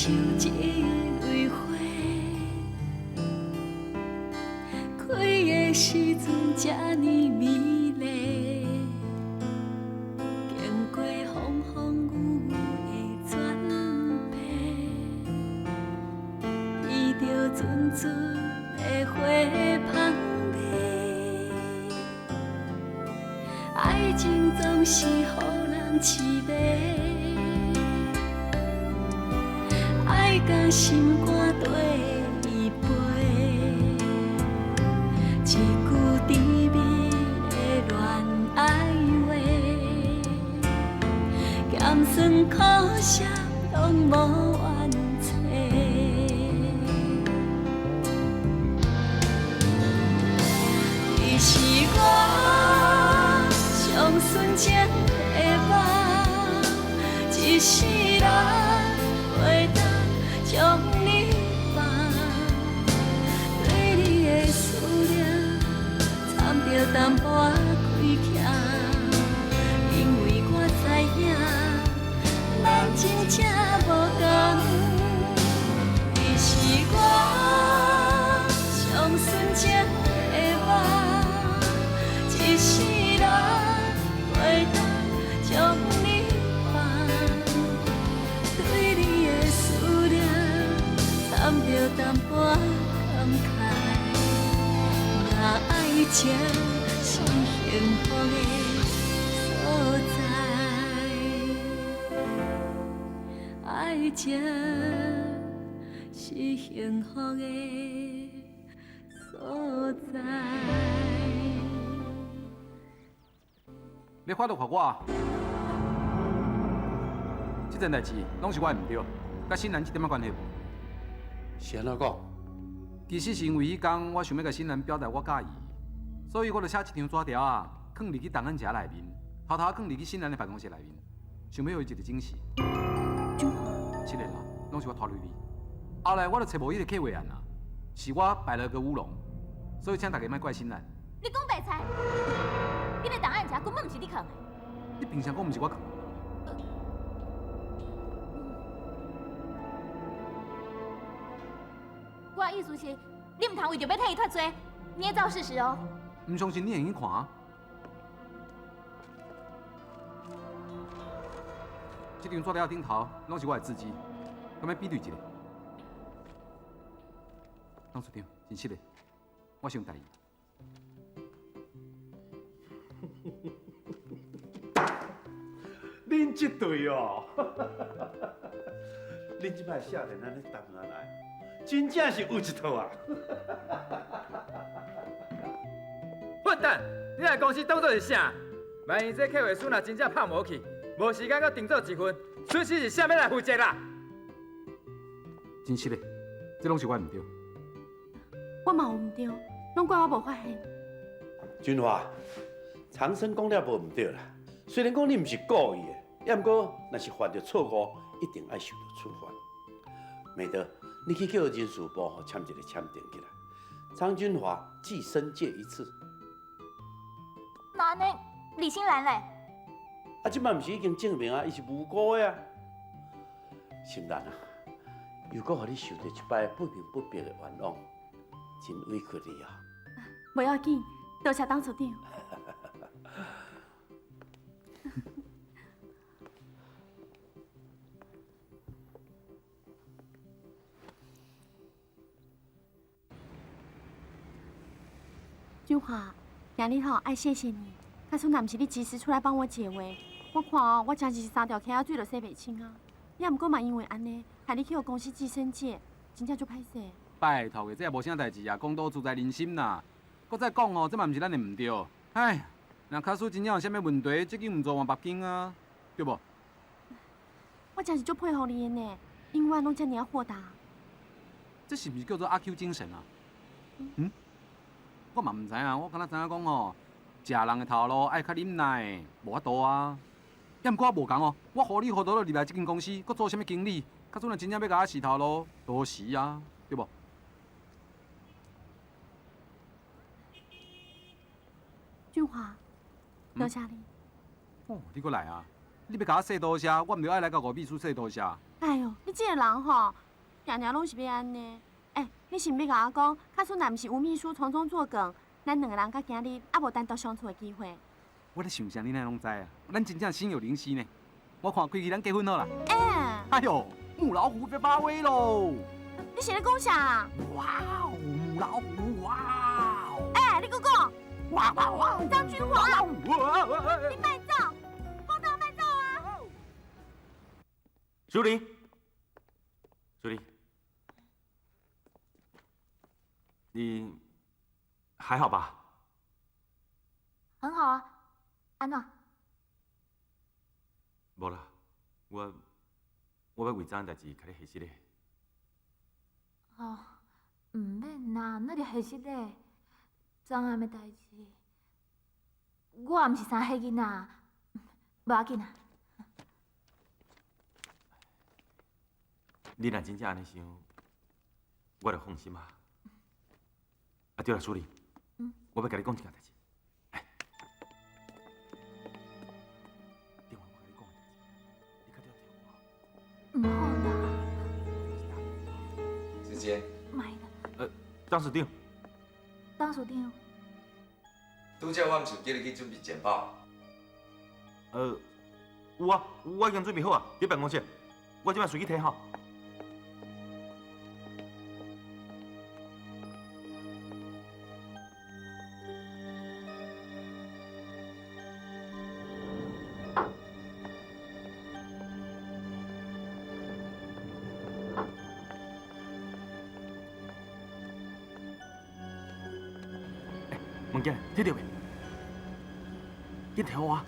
像一蕊花，开的时阵这呢美丽，经过风风雨雨的转变，闻著阵阵的花香味。爱情总是予人痴迷，爱甲心肝綴伊飞，一句甜蜜的恋爱话，咸酸苦涩拢无怨嗟。你是我上纯情的梦，一世人袂当将你放，对你的思念掺著淡薄仔亏欠，因为我知影咱真正無仝。你是我上純情的夢，一世人袂當將你放，對你的思念摻著淡薄仔感慨，若愛情是幸福的所在，愛情是幸福的所在。你法律予我，這件代誌攏是我的毋對，佮新蘭一點仔關係無。是按怎講？其實是因為彼工我想欲共新蘭表達我佮意，所以我就寫一張紙條仔，囥入去檔案夾內面，偷偷囥入去新蘭的辦公室內面，想欲予伊一個驚喜。是的啦，攏是我拖累你。後來我就揣無彼個客戶案啊，是我擺了個烏龍，所以請大家莫怪新蘭。你講白菜，彼个檔案夾根本毋是你囥的。你憑啥講毋是我囥？我的意思是，你毋通為著欲替伊脫罪，捏造事實哦。毋相信你會用去看啊。這張紙條頂頭攏是我的字跡，敢欲比對一下？董事長，真實的，我傷大意。恁這對哦，恁這擺少年按呢談下來，真正是有一套啊！混蛋！你來公司當作是啥？萬一這客戶書若真正拍無去，無時間閣定做一份，損失是啥物來負責啦？真實的，這攏是我的毋對。我嘛有毋對，攏怪我無發現。俊華，長生講了無毋對啦。雖然講你毋是故意的，也毋過若是犯著錯誤，一定愛受著處罰。美德，你去叫人事部吼簽一個簽訂起來。張君華記申誡一次。那按呢，李新蘭咧？啊，這擺毋是已經證明啊，伊是無辜的啊。心蘭啊，又閣予你受著一擺不明不白的冤枉，真委屈你啊。無要緊，多謝董事長。俊華，今日吼愛謝謝你，假使若毋是你及時出來幫我解圍，我看哦，我真是三條溪仔水都洗袂清啊！也毋過嘛，因為按呢，害你去予公司記申誡，真正足歹勢。拜託的，這也無啥代誌啊，公道自在人心啦。閣再講哦，這嘛毋是咱的毋對。唉，若假使真正有啥物問題，這間毋做換別間啊，對無？我真是足佩服你的呢，永遠攏遮爾仔豁達。這是毋是叫做阿 Q 精神啊？嗯？我嘛毋知影，我敢若知影講吼，食人的頭路愛較忍耐，無法度啊。也毋過我無仝哦，我糊裡糊塗就入來這間公司，閣做啥物經理，假使若真正欲共我洗頭路，多時啊，對無？俊華，多謝你。哦，你閣來啊？你你欲共我说多谢，我毋著爱来共吴秘书说多谢。哎哟，你这个人吼，定定拢是欲按呢。欸，你是毋欲共我讲，假使若毋是吴秘书从中作梗，咱两个人佮今日犹无单独相处的机会。我咧想啥，你哪拢知啊？咱真正心有灵犀呢。我看开去咱结婚好啦。欸！哎哟，母老虎欲发威喽！你是咧讲啥啊？哇哦，母老虎哇哦！欸，你阁讲！哇哇哇！张君华，你莫走，讲到莫走啊！淑玲，淑玲，你还好吧？很好啊，按怎？无啦，我欲为昨昏代志共你核实咧。哦，毋免啦，哪伫核实咧？昨暗的代志，我也毋是啥彼囡仔，无要紧啊。你若真正按呢想，我就放心啊。啊对啦，淑玲，我欲共你讲一件代志。来，电话我共你讲的代志，你较著提我。毋好啦。子杰。莫啦。董事长。董事长。拄才我毋是叫你去准备简报？有啊，我已经准备好啊，伫办公室，我这摆随去提吼。物件摕著未？紧提予我。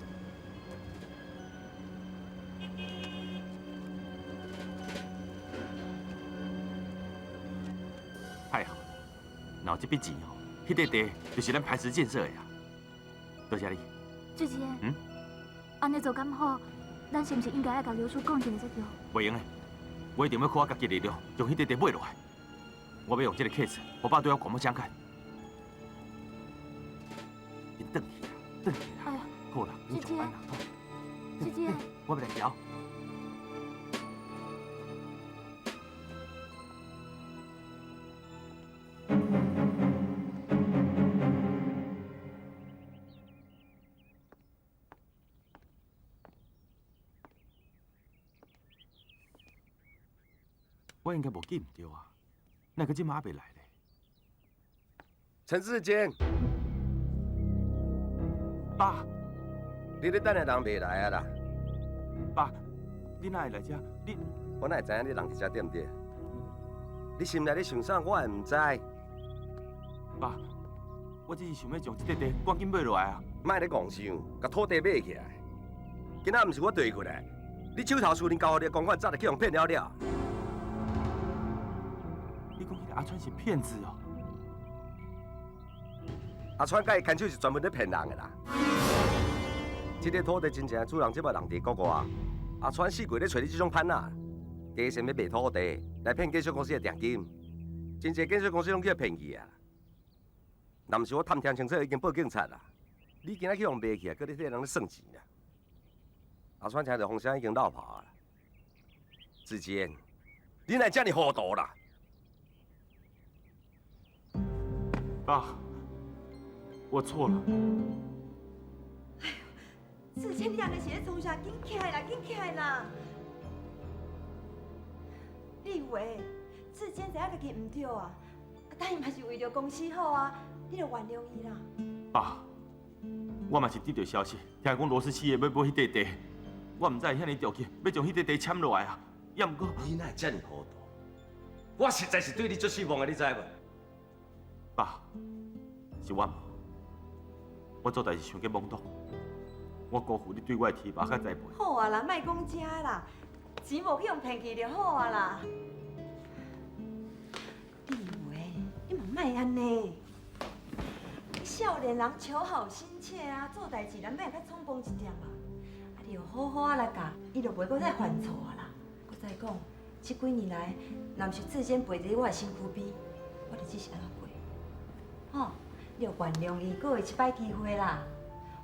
太好，若有这笔钱哦，彼块地就是咱磐石建设的啊。多谢你。志坚。嗯。按呢做敢好？咱是毋是应该爱共刘叔讲一下才对？袂用的，我一定欲靠我家己力量，将彼块地买落来。我欲用这个 case，予爸对我刮目相看。转去啦，转去啦。哎呀，好啦，志坚，志坚，我欲来调。我应该无记毋对啊，哪阁这马还袂来咧？陈志坚。爸，你咧等的人袂来啊啦！爸，你哪会来遮？你我哪会知影你人伫遮对毋对？你心内咧想啥，我会毋知。爸，我只是想欲将这块地赶紧买落来啊！莫咧戇想，共土地买起来。今仔毋是我缀过来，你手头私人交予你的公款，早就去予骗了了。你讲彼个阿川是骗子哦？阿川佮伊牵手是专门咧骗人的啦。这个土地真正的主人这摆人伫国外，阿川四界咧揣你这种潘仔，加先欲卖土地来骗建设公司的定金，真济建设公司拢去骗去啊。若毋是我探听清楚，已经报警察啦。你今仔去予卖去啊，阁咧替人咧算钱啦。阿川听著风声已经落跑啊。志坚，你哪会遮尔糊涂啦？爸。我错了。哎呦，志坚，你按呢是咧创啥？紧起来啦，紧起来啦！你以为志坚知影家己毋对啊？但伊嘛是为著公司好啊，你著原谅伊啦。爸，我嘛是得到消息，听讲罗氏企业欲买彼块地，我毋知会遐尔着急，欲将彼块地签落来啊。也毋过，你哪会遮尔糊涂？我实在是对你足失望的，你知无？爸，是我。我做代志伤过懵懂，我辜负你对我的提拔佮栽培。好啊啦，莫讲这啦，钱无去予骗去就好啊啦。你以为你嘛莫按呢？少年人求好心切啊，做代志难免较冲动一点嘛。啊，你就好好仔来教，伊就袂阁再犯错啊啦。阁再讲，这几年来，若毋是志坚陪伫我的身躯边，我日子是按怎过？吼！你就原谅伊，阁予伊一摆机会啦。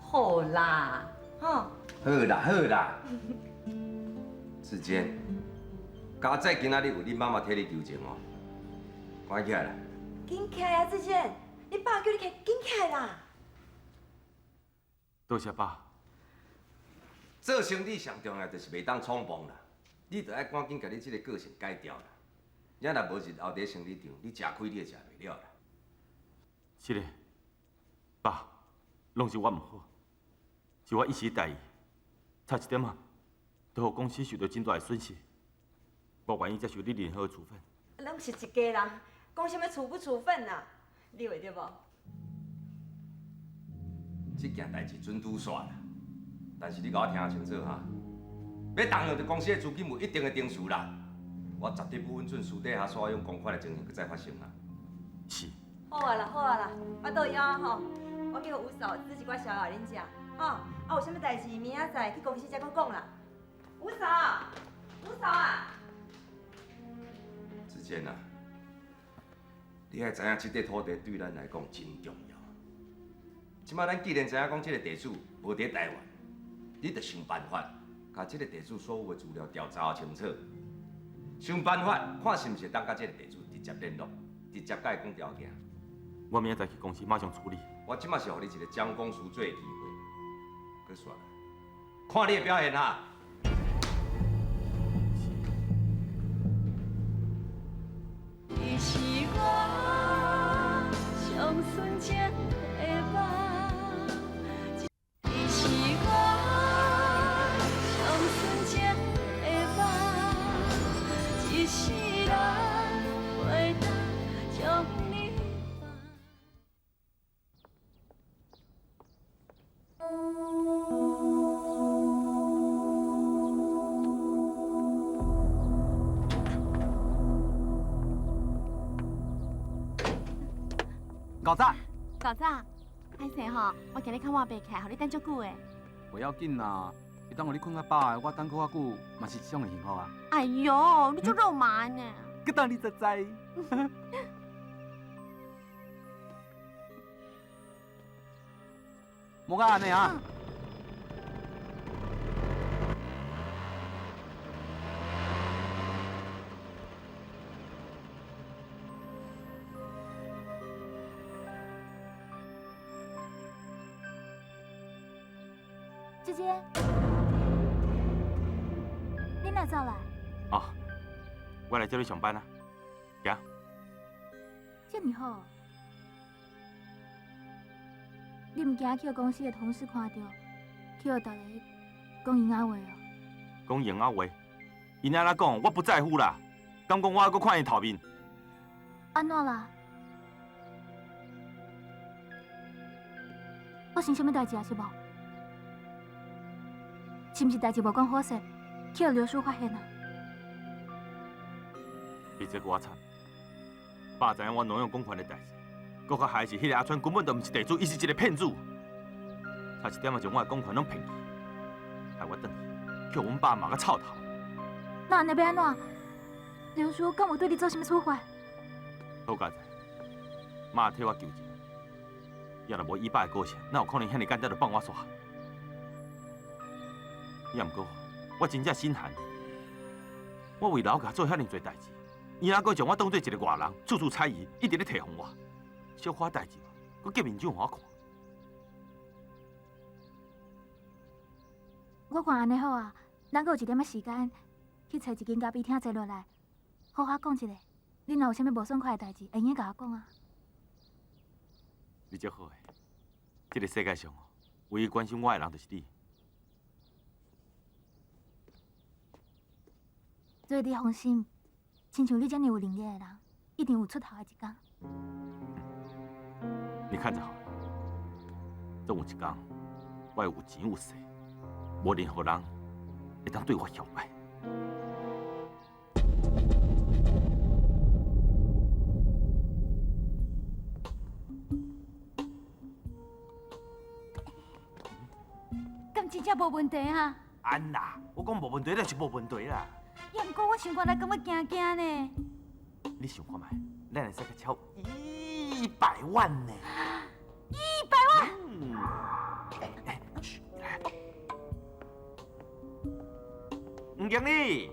好啦，吼。好啦好啦，志坚，佳哉今仔日有恁妈妈替你求情哦，赶紧起来啦！紧起来啊，志坚，你爸叫你起来，紧起来啦！多谢爸。做生意上重要就是袂当冲动啦，你著爱赶紧共你这个个性改掉啦。你若无日后伫生理场，你食亏你会食袂了啦。是的，爸，拢是我毋好，是我一时大意，差一点仔，就予公司受到真大的损失。我愿意接受你任何的处分。拢是一家人，讲啥物处不处分啊？你话对无？这件代志准拄煞啦，但是你共我听清楚哈，欲动用著公司的资金有一定的程序啦，我绝对不允准私底下煞用公款的情形阁再发生啊。是。好啊啦，好啊啦，我倒枵吼，我叫吴嫂煮一寡宵夜恁食，吼，啊有啥物代志明仔载去公司再阁讲啦。吴嫂，吴嫂啊！志坚啊，你爱知影，这块土地对咱来讲真重要。这摆咱既然知影讲这个地主无伫台湾，你著想办法，共这个地主所有的资料调查清楚，想办法看是毋是会当佮这个地主直接联络，直接共伊讲条件。我明仔载去公司马上处理。我这摆是予你一个将功赎罪的机会，阁煞来，看你的表现哈。你是我上纯情的梦，你是我上纯情的梦，一世人袂当将你放。搞早。搞早，歹势吼，我今日较晚爬起来，予你等足久的。袂要紧啦，会当予你睏较饱的，我等阁较久嘛是一种的幸福啊。哎哟，你足肉麻呢。阁当你知知。莫阁按呢啊！姐姐，你哪走来？哦，我来这里上班啊，行。这么好，你毋惊去予公司的同事看著，去予大家讲闲仔话哦？讲闲仔话，𪜶按怎讲，我不在乎啦。敢讲我犹阁看𪜶头面？按怎啦？发生啥物代志啊？是无？是毋是代志无讲好势，去予刘叔发现啊？比这阁较惨。爸知影我挪用公款的代志，阁较害是彼个阿川根本就毋是地主，伊是一个骗子，差一点仔将我的公款拢骗去，害我转去，予阮爸骂甲臭头。那按呢欲按怎？刘叔敢有对你做啥物处罚？好佳哉，妈替我求情，也若无伊爸的个性，哪有可能遐尔简单就放我煞？也毋过，我真正心寒。我为老家做遐尔济代志，伊犹阁将我当做一个外人，处处猜疑，一直咧提防我。小可代志，阁结面子予我看。我看按呢好啊，咱阁有一点仔时间，去揣一间咖啡厅坐落来，好好讲一下。你若有啥物无爽快的代志，会用共我讲啊。你足好的，这个世界上哦，唯一关心我的人就是你。所以你放心，亲像你遮尔有能力的人，一定有出头的一天。你看就好了，总有一天，我会有钱有势，无任何人会当对我摇摆。敢真正无问题啊？安啦，我讲无问题，就是无问题啦。也毋过我想看来感觉惊惊呢。你想看觅，咱会使阁超100万呢！ 100万！嗯。哎，嘘，来。经理。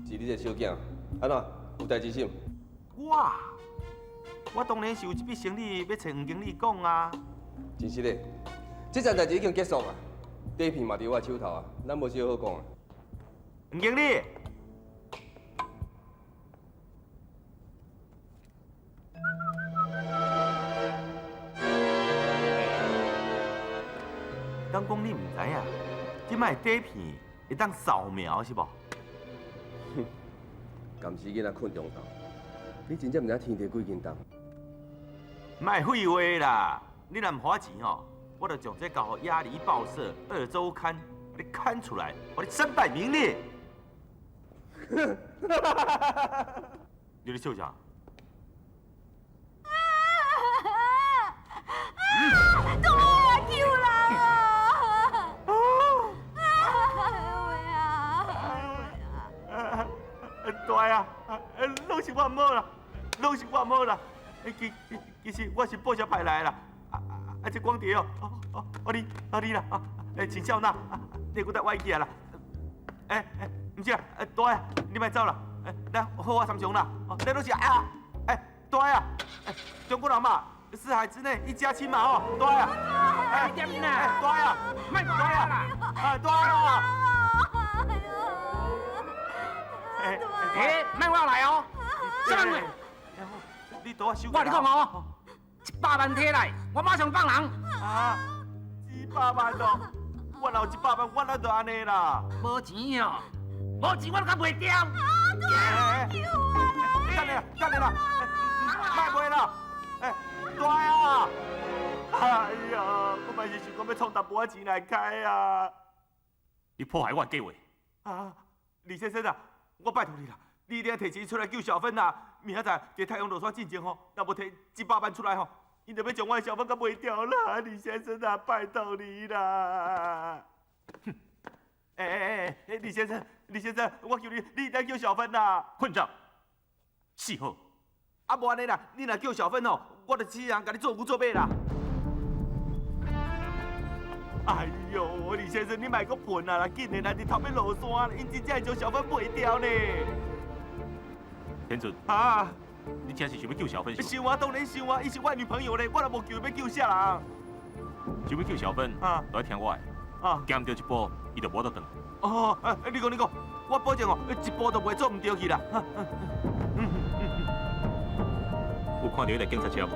是你这小囝，按怎有代志啥？我当然是有一笔生意欲揣黄经理讲啊。真实的，这件代志已经结束啊，底片嘛伫我手头啊，咱无啥好讲啊。黄经理。敢讲你毋知影，这摆底片会当扫描是无？哼，含死囡仔睏中昼，你真正毋知天地几斤重？莫废话啦！你若毋予我钱吼，我就将这交予鸭梨报社、二周刊，予你刊出来，予你身败名裂。你咧笑啥？大啊！救人啊！大啊！拢是我毋好啦，拢是我毋好啦。其实我是报社派来的啦。啊，这光碟哦，哦哦，你啊你啦，啊，请笑纳，你阁带歪去啊啦。欸，毋是啊，大啊，你莫走啦，咱好啊参详啦。咱拢是啊，大啊，中国人嘛，四海之内一家亲嘛吼，大啊，点啦，大啊，莫大啊，啊大啊。欸，莫我来哦，啥人？你倒我收。我跟你讲哦，100万提来，我马上放人。啊，100万哦，我若有100万，我哪就按呢啦。无钱哦，无钱我都较袂掉。等下，等下啦，莫卖啦，大啊！哎呀，我嘛是想讲欲创淡薄仔钱来开啊。你破坏我的计划。啊，李先生啊，我拜托你啦，你一定要提钱出来救小芬啦！明仔载伫太阳落山进前吼，若无提100万出来吼，𪜶就欲将我的小芬佮卖掉啦！李先生啊，拜托你啦！哼，李先生，李先生，我求你，你一定要救小芬啦！混账！死好！啊，无按呢啦，你若救小芬吼，我就请人共你做牛做马啦！哎呦，李先生，你莫阁笨啊啦！紧的啦，日头欲落山，𪜶真正会将小芬卖掉呢。天准啊！你真是想欲救小芬是？想啊，当然想啊，伊是我女朋友咧，我若无救，欲救啥人？想欲救小芬啊，就爱听我的。啊，行毋著一步，伊就无法度转来。哦，你讲你讲，我保证哦，一步都袂做毋著去啦。有看著彼台警察车无？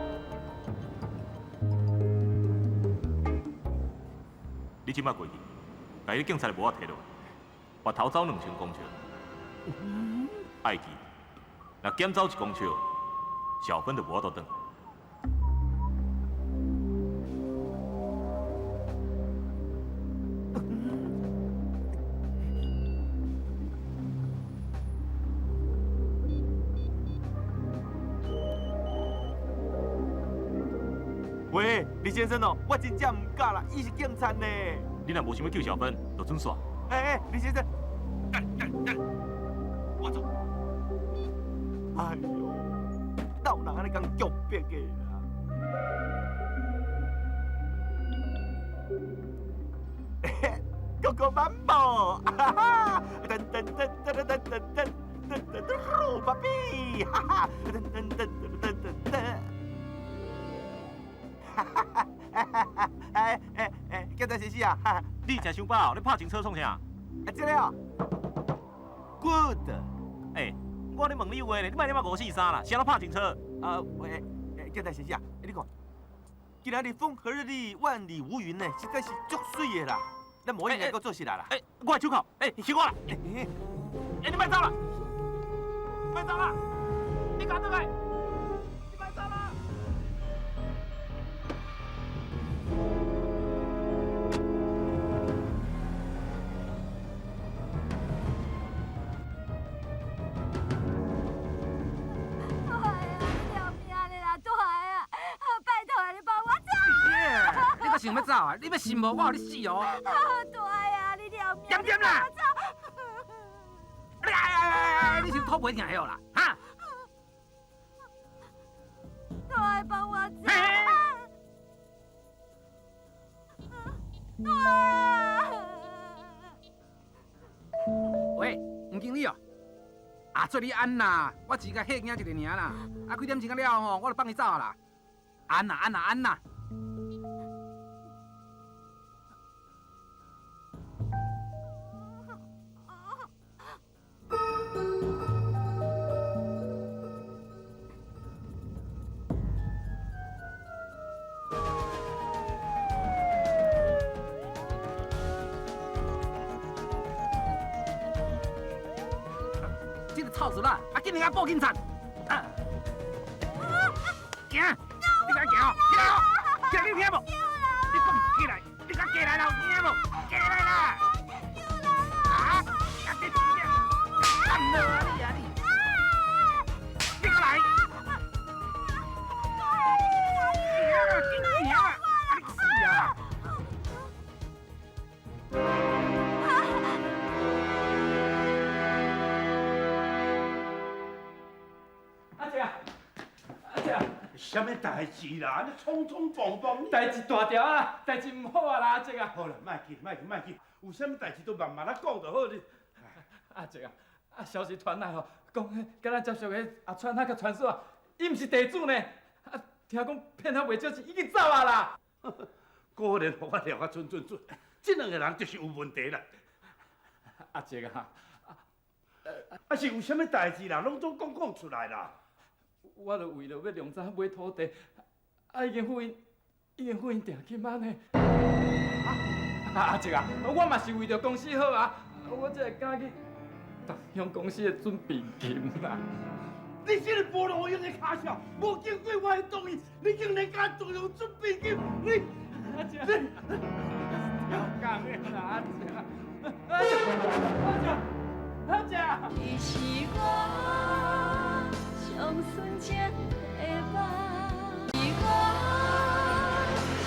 你这摆过去，共彼个警察的帽仔提落来，跋头走2000公尺，爱记，若减走1公尺，小芬就无法度转。喂，李先生哦，我真正毋敢啦，伊是警察呢。你若无想欲救小芬，就准煞。李先生，等我走。哎呦，哪有人按呢共强迫的啦？哥哥满宝，哈哈，噔噔噔噔噔噔噔噔噔噔，爸比，哈哈，噔噔噔噔噔噔噔。哈哈哈哈哈！警察先生啊，你食伤饱，你拍警车创啥？啊，这个哦，good。我咧问你话咧，你莫咧骂5、4、3啦，啥拢拍警车？啊，喂，警察先生，你看，今仔日风和日丽，万里无云呢，实在是足媠的啦。咱无应该阁做事啦啦。我的手铐，还我啦。你莫走啦，莫走啦，你赶转来。想欲走啊？你欲信无？我予你死哦！大啊！你了命！点点啦！哎，你是土袂听晓啦？哈！大帮我走！大！经理哦。啊，做你安啦，我只共吓惊一下尔啦。啊，几点钟了吼，我就放伊走啦。安啦，安啦，安啦。臭死啦！啊，紧来报警察！啊，行，你敢行哦？起来哦！起来，你有听无？你讲起来，你敢过来啦？有听无？过来啦！啊！啊！你干落啊你啊你！你过来！行啊，紧行啊！啊你死啊！啥物代志啦？你匆匆忙忙，代志大条啊，代志毋好啊啦，阿叔啊。好啦，莫急，莫急，莫急，有啥物代志都慢慢仔讲就好哩。阿叔啊，啊消息传来吼，讲彼佮咱接触的阿川那个传说啊，伊毋是地主呢，啊听讲骗了袂少钱，已经走啊啦。果然予我料甲准准准，这两个人就是有问题啦。阿叔啊，啊是有啥物代志啦？拢总讲讲出来啦。我就为了欲量早买土地，啊，已经付𪜶，已经付𪜶定金啊呢。啊，阿叔啊，我嘛是为著公司好啊，我才会敢去动用公司的准备金啦。你这个无路用的跤潲，无经过我的同意，你竟然敢动用准备金？你，阿叔，你不要讲的啦，阿叔，阿叔，阿叔，阿叔。你是我上纯情的梦，是我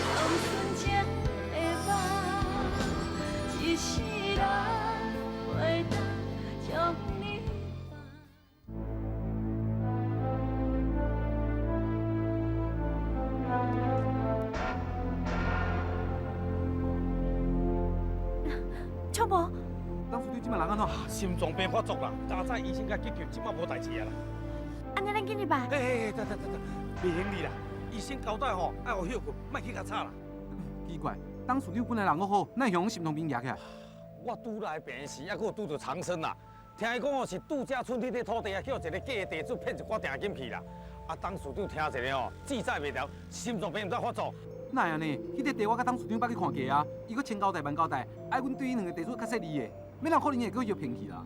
上纯情的梦，一世人袂当将你放。秋伯，董事长这摆人按怎？心脏病发作啦，加早医生共急救，这摆无代志啊啦。按呢咱紧入来。哎，等等等等，袂行你啦！医生交代吼，爱予歇睏，莫去共吵啦。奇怪，董事长本来人阁好，哪会予心脏病惹起来？我拄来病时，犹阁有拄著长生啦。听伊讲哦，是度假村彼块土地啊，叫一个假的地主骗一寡定金去啦。啊，董事长听一下吼，志在袂牢，心脏病毋知发作。哪会按呢？彼个地我佮董事长捌去看过啊，伊阁千交代万交代，爱阮对彼两个地主较细腻的，欲哪可能会阁予骗去啦？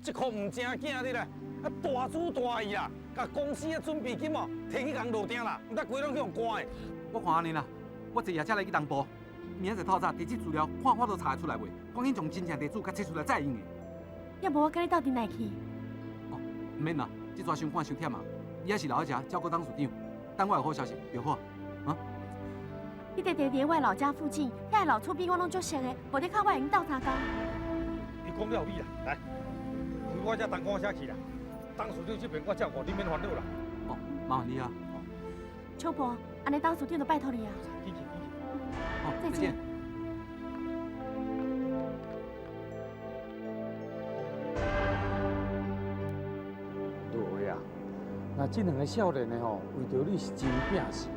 这箍毋正经的啦，啊大主大意啦，共公司的准备金哦，提去共落定啦，毋知规拢去予关的。我看按呢啦，我坐夜车来去东部，明仔载透早地址资料看法度查会出来袂？赶紧将真正地主共找出来再用的。要无我佮你斗阵来去？哦，毋免啦，这阵伤赶伤忝啊，你还是留伫遮照顾董事长，等我有好消息就好。啊？彼个地伫我老家附近，遐个老厝边我拢足熟的，无你靠我会用斗相共。你讲了有理啦，来，开我这东赶车去啦。董事长这边我照顾，你免烦恼啦。哦，麻烦你啊。秋伯，按呢董事长就拜托你啊。紧去，紧去。好，再见。对啊，那这两个少年的吼，为著你是真拼死，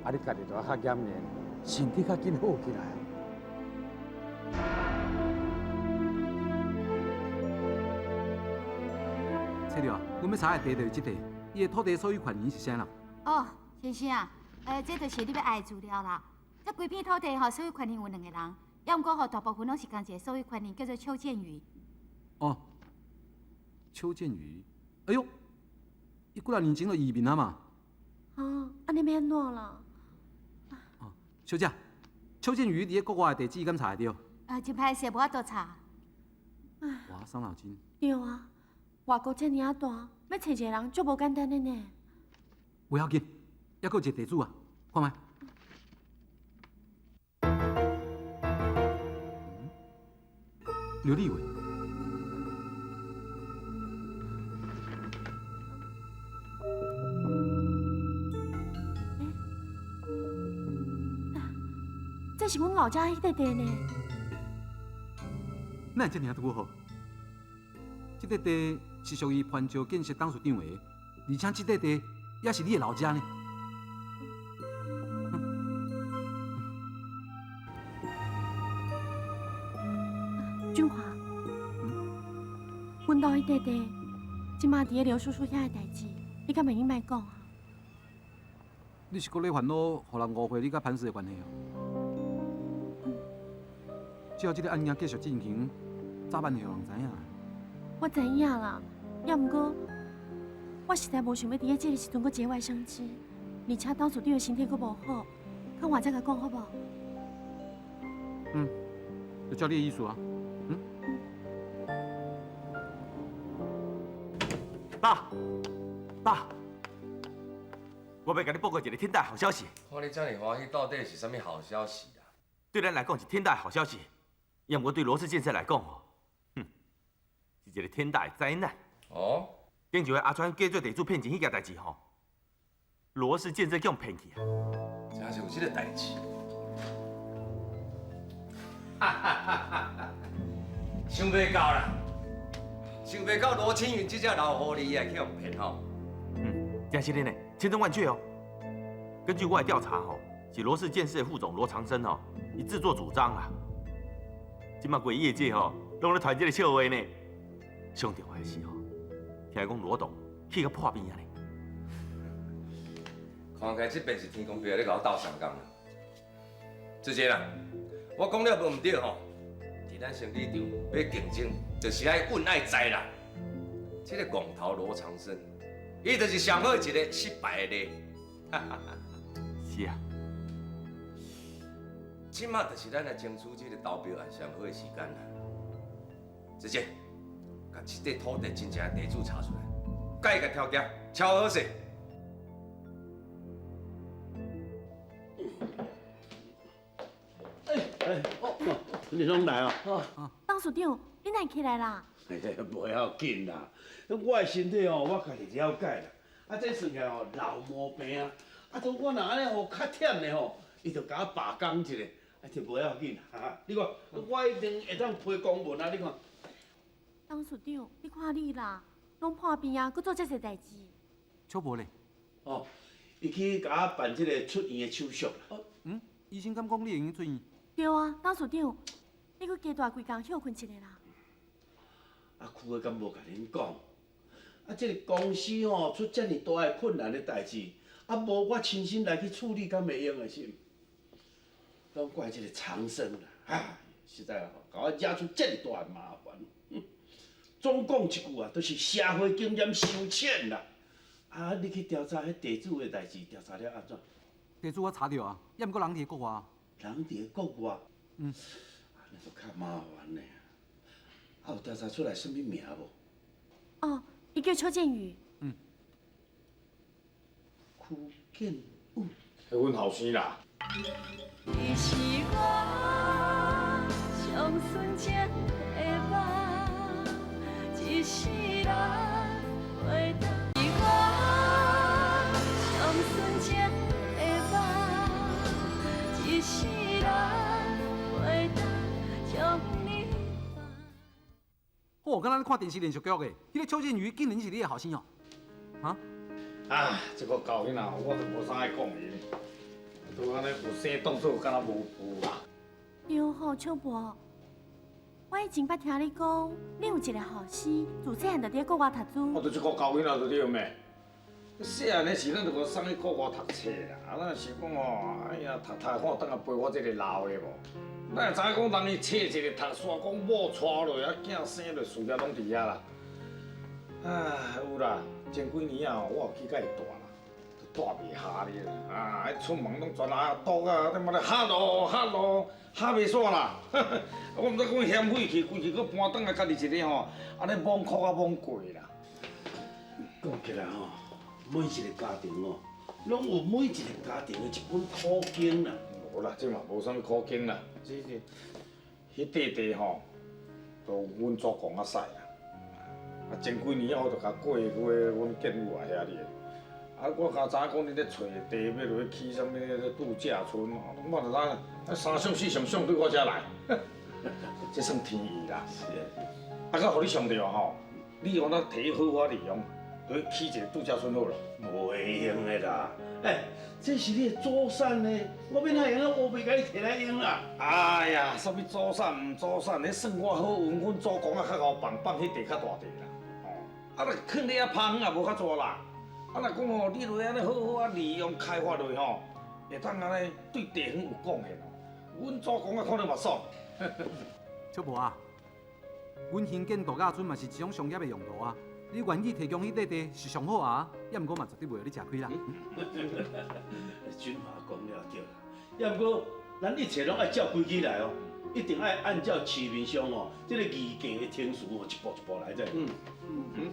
啊，你家己就爱较严严，身体较紧好起来。册了，阮欲查的地就是这块，伊的土地所有权人是啥人？哦，先生啊，这就是你欲爱的资料啦。这规片土地吼，所有权人有两个人，犹毋过吼，大部分拢是仝一个所有权人，叫做邱建宇。哦，邱建宇，哎哟，伊几若年前就移民啊嘛。哦，按呢欲按怎啦？哦，小姐，邱建宇伫咧国外的地址敢查会著？真歹势，无法度查。哇，伤脑筋。对啊，外国遮尔仔大，欲揣一个人足无简单的呢。无要紧，犹阁有一个地主啊，看觅。刘立伟。这是阮老家彼块地呢。哪会遮尔仔拄好？這塊地是屬於潘石建設董事長的，而且這塊地也是你的老家呢。俊華，阮兜彼塊地，這馬佇咧劉叔叔遐的代誌，你敢會用莫講啊？你是閣咧煩惱，予人誤會你佮潘氏的關係哦？只要這个案件繼續進行，早晚會予人知影。我知影啦，也毋過我實在無想欲佇咧這个時陣閣節外生枝，而且董事長的身體閣無好，較晚再共講好無？嗯，就照你的意思啊。嗯。爸，爸，我欲共你報告一个天大好消息。看你遮爾歡喜，到底是啥物好消息啊？對咱來講是天大好消息。也毋過對羅氏建設來講吼，哼，是一个天大的災難。哦，頂一回阿川假做地主騙錢彼件代誌吼，羅氏建設予騙去啊！真是有這个代誌。哈哈哈哈！想袂到啦，想袂到羅青雲這隻老狐狸也去予騙吼。嗯，真是的呢，千真萬確哦。根據我的調查吼，是羅氏建設副總羅長生吼，伊自作主張啦。這馬規業界吼，攏咧傳這个笑話呢。上重要的是吼，聽講羅董氣甲破病啊呢。看起來這邊是天公伯咧共我鬥相共啦。志杰啦，我講了無毋對吼，佇咱生意場欲競爭，就是愛穩愛在啦。這个戇頭羅長生，伊就是上好一个失敗的例。是啊。這馬就是咱來爭取這个投標案上好的時間啦。志杰，共這塊土地真正的地主查出來，共伊共條件敲好勢。哎，哦，你攏來哦？董事長，你哪會起來啦？無要緊啦，我的身體吼，我家己了解啦。啊，這算起來吼老毛病啊。啊，都我若按呢予較忝的吼，伊就共我罷工一下，啊，就無要緊啦。你看，我一定會當批公文啊！你看。董事長，你看你啦，攏破病啊，閣做這濟代誌。小博咧？哦，伊去共我辦這个出院的手續啦。哦，嗯，醫生敢講你會用出院？對啊，董事長，你閣加蹛幾工歇睏一下啦。啊，區哥敢無共恁講？啊，這个公司吼出遮爾大的困難的代誌，啊，無我親身來去處理，敢會用的是？攏怪這个長生啦，啊，實在吼，共我惹出遮爾大的麻煩。總講一句啊，就是社會經驗傷淺啦。啊，你去調查彼地主的代誌，調查了按怎？地主我查著啊，也毋過人佇國外。人佇國外？嗯。啊，那就較麻煩咧。啊，有調查出來啥物名無？哦，伊叫邱建宇。嗯。邱建宇。彼阮後生啦。你是我上純情的夢，一世人袂當。是我上純情的夢，一世人袂當將你放。哦，敢若咧看電視連續劇的，彼个邱建宇竟然是你的後生哦？啊？啊，這个狗囡仔，我都無啥愛講伊。都按呢有生當作敢若無有啦。對吼，秋伯，我以前捌聽你講，你有一个後生，自細漢就佇國外讀書。我就這个狗囡仔就對咩？細漢的時，咱就予送去國外讀冊啦。啊，咱想講吼，哎呀，讀讀看轉來陪我這个老的無？咱會知影講，人伊冊一个讀煞，講某娶落，啊，囝生落，事業攏佇遐啦。唉，有啦，前幾年啊，我有去共伊蹛啦。蹛袂下咧，啊！彼出門攏全阿毒啊，你媽咧哈囉哈囉，哈袂煞啦！我毋知講嫌廢去，規氣閣搬轉來家己一个吼，按呢罔哭啊罔過啦。講起來吼，每一个家庭吼，攏有每一個家庭的一本苦經啦。無啦，這嘛無啥物苦經啦，這是彼塊地吼，都阮祖公仔使啦。啊，前幾年我就共過過阮建宇啊遐爾。啊！我剛知影講你咧揣地，欲落去起啥物度假村，我就知影，三相四相相對我遮來，這算天意啦。是啊。啊，閣予你上著吼，你予咱提好好利用，去起一个度假村好啦。袂用的啦，欸，这是你的祖产呢，我欲哪会用乌白共你提来用啦？哎呀，啥物祖产毋祖产，彼算我好运，阮祖公啊较𠢕放放彼地较大地啦。哦，啊，若囥咧遐拍远也无较济啦。啊，若讲吼，你落按呢好好啊利用开发落吼，会当按呢对地方有贡献哦。阮祖公啊看著嘛爽。小婆啊，阮兴建度假村嘛是一种商业的用途啊。你愿意提供彼块地是上好啊，也毋过嘛绝对袂予你食亏啦。俊华讲了对啦，也毋过咱一切拢爱照规矩来哦，一定爱按照市面上哦这个议价的程序哦，一步一步来者。嗯嗯。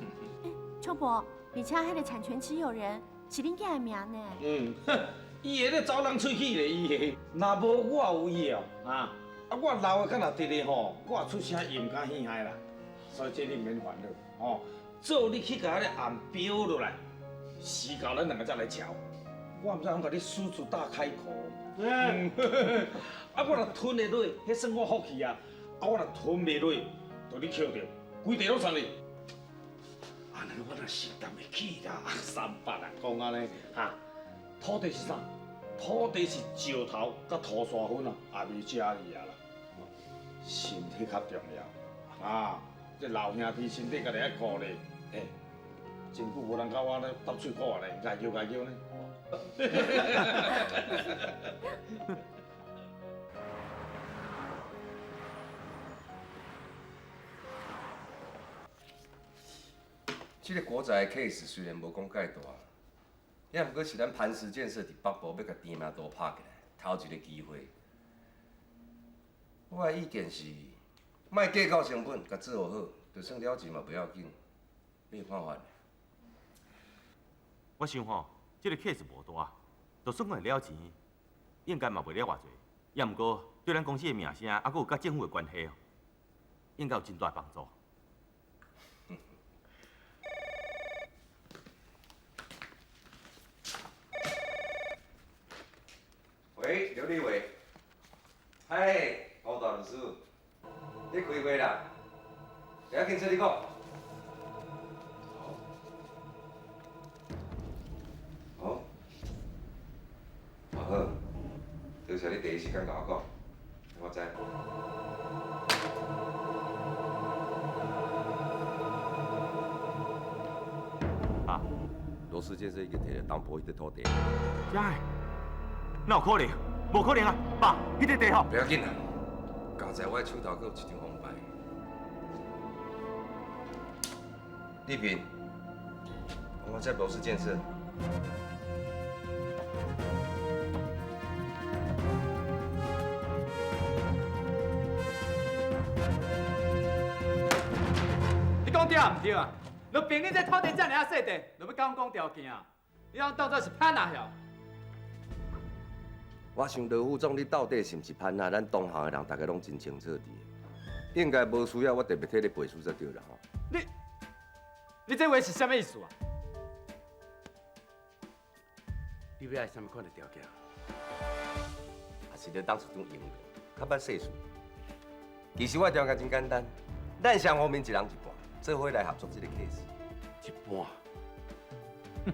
秋伯，而且彼个产权持有人是恁囝的名呢。嗯，伊会咧走人喙齿咧，伊会。若无我有伊哦，啊，啊我老的敢若伫咧吼，我出声伊毋敢稀害啦，所以这你毋免烦恼哦。做你去共彼个案标落来，时到咱两个才来瞧。我毋知通共你狮子大开口。嗯，啊，我若吞会落，彼算我福气啊！啊，我若吞袂落，就你捡著，规地拢送你。按呢我若承担会起啦，三百人讲按呢，哈，土地是啥？土地是石头佮土沙粉啊，也袂食去啊啦。身体较重要啊，这老兄弟身体家己爱顾咧。欸，真久无人共我咧搭喙鼓咧，𠢕叫𠢕叫呢。这个国宅的 case 虽然无讲介大，也毋过是咱磐石建设伫北部欲共甜命都拍起来，头一个机会。我的意见是，莫计较成本，共做好，就算了钱嘛不要紧。你有看法？我想吼，这个 case 无大，就算讲会了钱，应该嘛袂了偌济。也毋过对咱公司的名声，犹阁有佮政府的关系哦，应该有真大帮助。喂，刘立伟，嘿，吴大律师，你开会啦？不要紧，说你讲。好，好，好，多谢你第一时间共我讲，我知。啊，罗氏建设已经提了东部彼块土地。真的？哪有可能？无可能啊！爸，彼块地吼。不要紧啦，加在我的手头阁有一张红牌。丽萍，我在罗氏建设。你讲对毋对啊？就凭你这土地遮尔仔细块，就欲共阮讲条件啊？你当当作是潘仔晓？我想罗副总，你到底是毋是潘仔？咱同行的人大家拢真清楚伫。应该无需要我特别替你背书才对啦吼。你这话是啥物意思啊？你欲爱啥物款的条件？也是咧董事长用的，较捌世事。其实我的条件真简单，咱双方面一人一半，做伙来合作这个 case。一半？哼，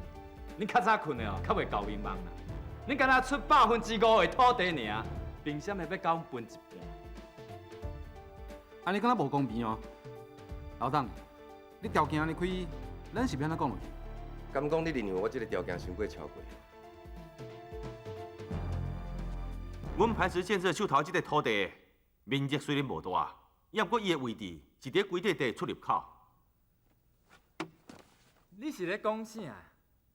你较早睏的哦，较袂够迷茫啦。你敢若出5%的土地尔，凭啥物欲共阮分一半？按呢敢若无公平哦，老董，你条件按呢开，咱是欲按怎讲落去？敢讲你认为我这个条件伤过超过？阮磐石建设手头这块土地面积虽然无大，也毋过伊的位置是伫规块地出入口。你是咧讲啥？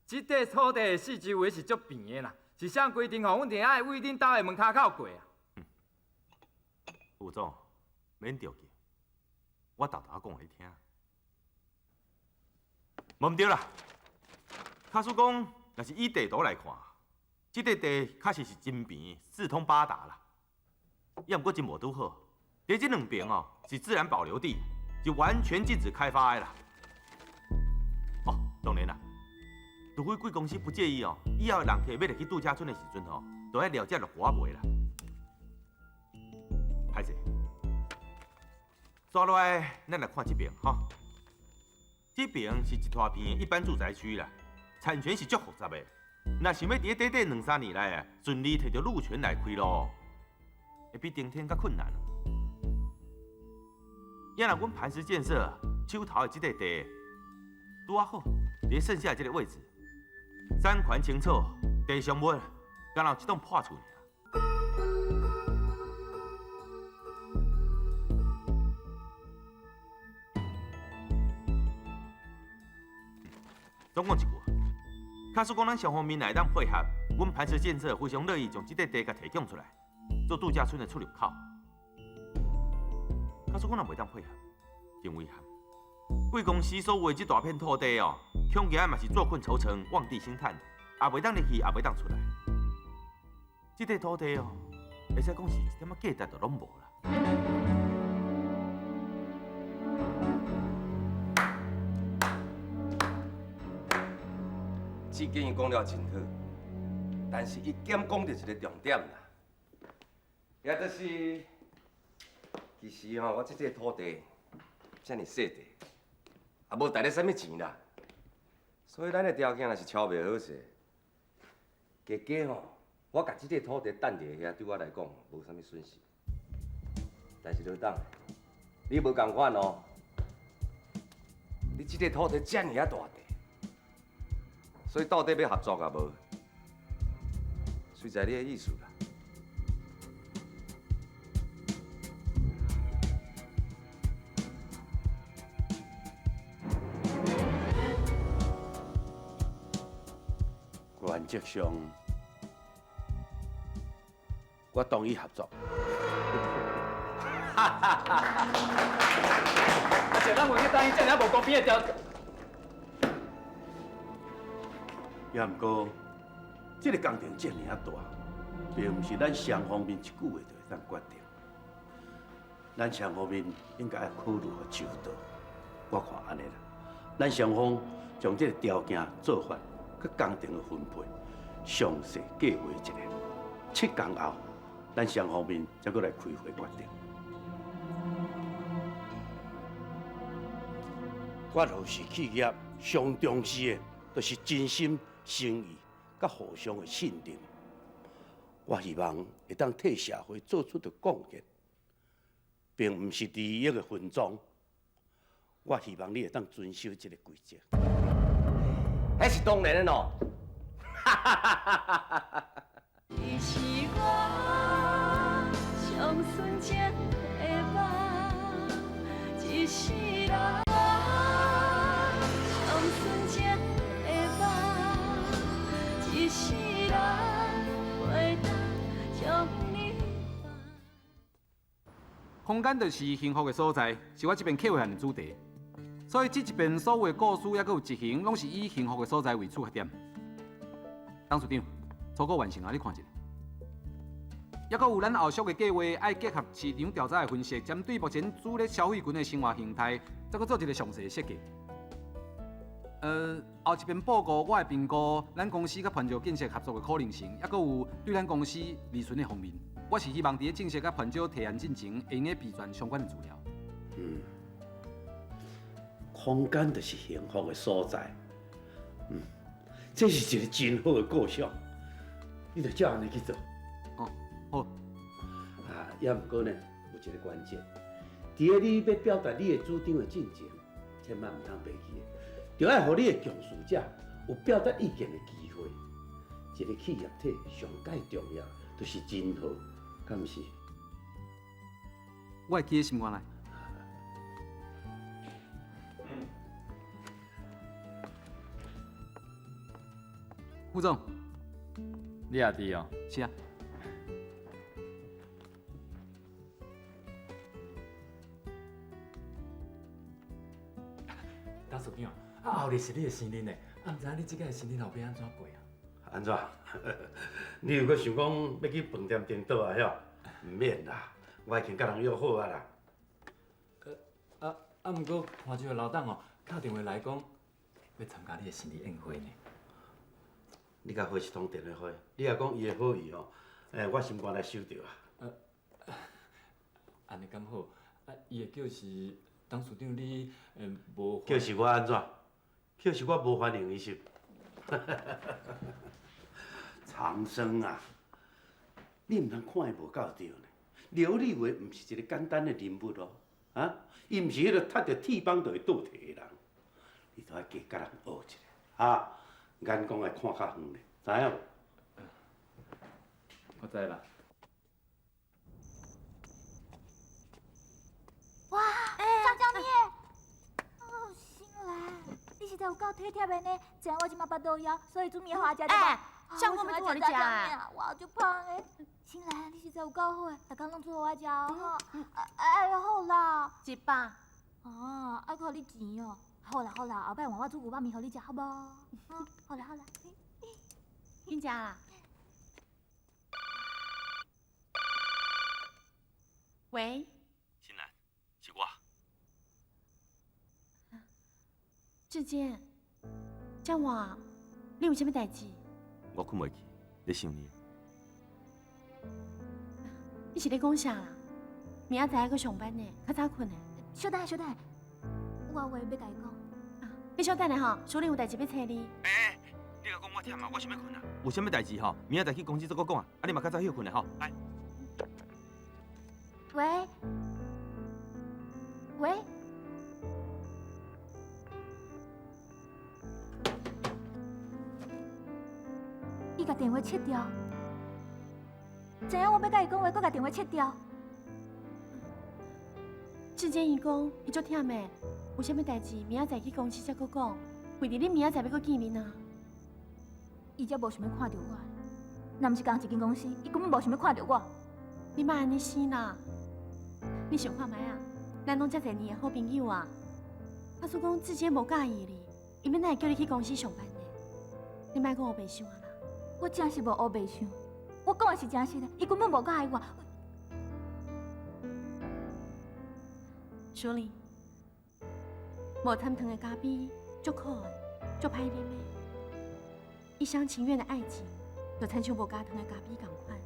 这块土地的四周围是足平的啦，是啥规定吼？阮定爱为恁兜的门跤口过啊。副总，免着急，我沓沓讲予你听。无毋对啦，假使讲，若是以地图来看，这块地确实是真平，四通八达啦。也毋过真无拄好，伫这两边哦是自然保留地，是完全禁止开发的啦。哦，当然啦，除非贵公司不介意哦，以后人客欲入去度假村的时阵吼，都爱了解落国仔卖啦。歹势，煞落来，咱来看这边哈。這爿是一大片的一般住宅區啦，產權是足複雜的。若想欲佇咧短短兩三年內啊，順利提著路權來開路，會比登天閣困難。也若阮磐石建設手頭的這塊地，拄仔好，佇咧剩下的這個位置，產權清楚，地上物，敢若有一棟破厝爾。總講一句，假使講咱雙方面會當配合，阮磐石建設非常樂意將這塊地共提供出來，做度假村的出入口。假使講咱袂當配合，真遺憾。貴公司所有的這大片土地哦，恐驚嘛是坐困愁城，望地興嘆，也袂當入去，也袂當出來。這塊土地哦，會使講是一點仔價值都攏無啦。志堅伊講了真好，但是伊兼講著一個重點啦，也就是其實吼，我這塊土地遮爾細塊，也無值咧啥物錢啦，所以咱的條件若是敲袂好勢，加加吼，我共這塊土地等佇遐，對我來講無啥物損失。但是老董，你無仝款哦，你這塊土地遮爾仔大塊。所以到底欲合作抑無，隨在你的意思啦。原則上，我同意合作。阿姐，咱袂去答應這爾無公平的條件。也毋過，這個工程這爾仔大，並毋是咱雙方面一句話就會當決定。咱雙方面應該愛考慮予周到。我看按呢啦，咱雙方將這個條件做法、佮工程的分配詳細計劃一下。7天後，咱雙方面才閣來開會決定。我就是企業上重視的，就是真心。誠意佮互相的信任，我希望會當替社會做出著貢獻，並毋是利益的分贓。我希望你會當遵守這個規則。彼是當然的咯。你是我上純情的夢，一世人上純情的夢，一世人袂當將你放。空間就是幸福的所在，是我這遍計劃案的主題。所以這一遍所有的故事，抑閣有執行，攏是以幸福的所在為出發點。董事長，初稿完成啊，你看一下。抑閣有咱後續的計劃，愛結合市場調查的分析，針對目前主力消費群的生活形態，再閣做一個詳細的設計。後一遍報告，我會評估咱公司佮磐石建設合作的可能性，抑閣有對咱公司利潤的方面。我是希望佇咧正式佮磐石提案進前，會用得備全相關的資料。嗯，空間就是幸福的所在。嗯，這是一個真好的構想，你就照按呢去做。哦，好。啊，也毋過呢，有一個關鍵，佇咧你欲表達你的主張的進前，千萬毋通袂記，著愛予你的共事者有表達意見的機會。一個企業體上蓋重要，就是人和，敢毋是？我會記佇心肝內。副總，你也佇哦？是啊。董事長，啊後日是你的生日呢，啊毋知影你這擺生日後欲按怎過啊？按怎？你又閣想講欲去飯店訂桌啊？遐？毋免啦，我已經佮人約好啊啦。毋過潘州的老董哦，敲電話來講，欲參加你的生日宴會呢。你共回一通電話，你若講伊的好意吼，我心肝內收著啊。按呢敢好？啊，伊的叫是董事长你无。就是我按怎？就是我无欢迎伊是？长生啊，你毋通看伊无够对呢。刘立伟毋是一个简单的人物哦，啊，伊毋是彼个踢著铁板就会倒退的人，你都爱加佮人学一下，啊，眼光爱看较远咧，知影无？我知啦。哇，炸酱面！哦，新兰，你实在有够体贴的呢。知影我这马腹肚枵，所以煮面予我食对无？像我欲煮予你食啊！我足芳的。新兰，你实在有够好的，逐工拢煮予我食哦。哎呀，好啦，100。哦，爱阁予你钱哦。好啦好啦，后摆换我煮牛肉面予你食，好无？好啦好啦。紧食啦。喂。新兰，是我。志坚，遮晚你有啥物代志？我睏袂去，咧想你。你是咧讲啥啦？明仔载还阁上班呢，较早睏呢。小等下，小等下，我有话欲共伊讲。你稍等下吼，淑玲有代志欲揣你。欸，你共讲我忝啊，我想欲睏啊。有啥物代志吼？明仔载去公司再阁讲啊。啊，你嘛较早歇睏咧吼。来。喂。喂。伊共电话切掉，知影我欲共伊讲话，阁共电话切掉。志坚伊讲，伊足忝的，有啥物代志，明仔载去公司才阁讲。为着你明仔载欲阁见面啊？伊才无想欲看著我，若毋是仝一间公司，伊根本无想欲看著我。你莫按呢生啦，你想看觅啊？咱拢遮济年的好朋友啊，假使讲志坚无佮意你，伊欲哪会叫你去公司上班呢？你莫阁乌白想啊啦！我真是无乌白想，我讲的是真实的，伊根本无佮意我。淑玲，无掺糖的咖啡，足苦的，足歹啉的。一厢情愿的爱情，就亲像无加糖的咖啡仝款。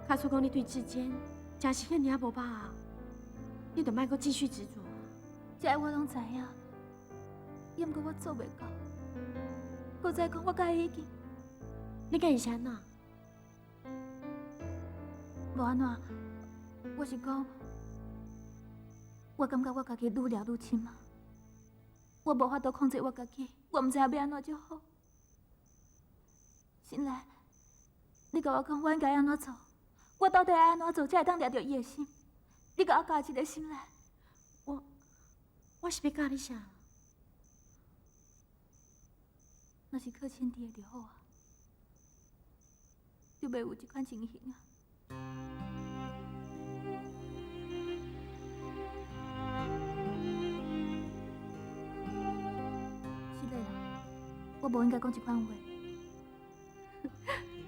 假使讲你对志坚真是遐尔仔无把握，你就莫阁继续执着。这我拢知影，也毋过我做袂到。阁再讲，我佮伊已经……你佮伊是按怎？无按怎，我是讲，我感觉我家己愈聊愈深啊。我无法度控制我家己，我毋知影欲按怎才好。新兰，你共我讲，我应该按怎做？我到底爱按怎做才会当掠著伊的心？你共我教一下，新兰。我是欲教你啥？若是靠亲弟的就好啊，就袂有这款情形啊。是的啦，我无应该讲这款话。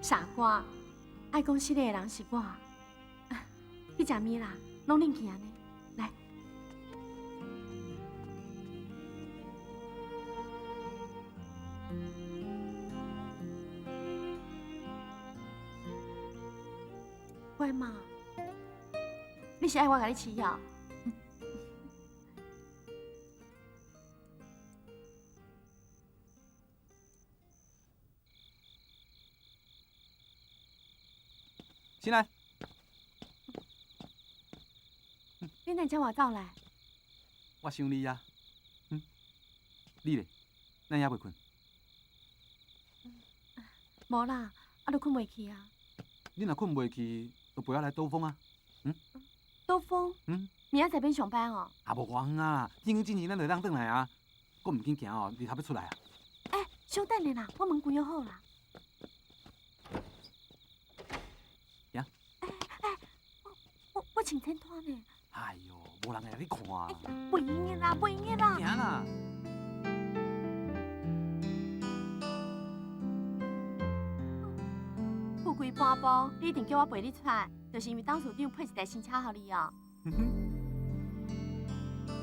傻瓜，爱讲失礼的人是我。去食面啦，拢冷去按呢。来，乖嘛，你是爱我共你饲药？新兰，你哪遮晚到来？我想你啊。你咧？哪犹未睏？无啦，啊，都睏袂去啊。你若睏袂去，就陪我来兜风啊。兜风？明仔载免上班哦。啊，无偌远啊，天光进前咱就会当转来啊。阁毋紧行哦，日头欲出来啊。欸，稍等下啦，我门关好啦。行。欸，我穿衬衫呢。哎哟，无人会来你看。袂用的啦，袂用的啦。行啦。富贵搬步，你一定叫我陪你出来，就是因为董事长配一台新车予你哦。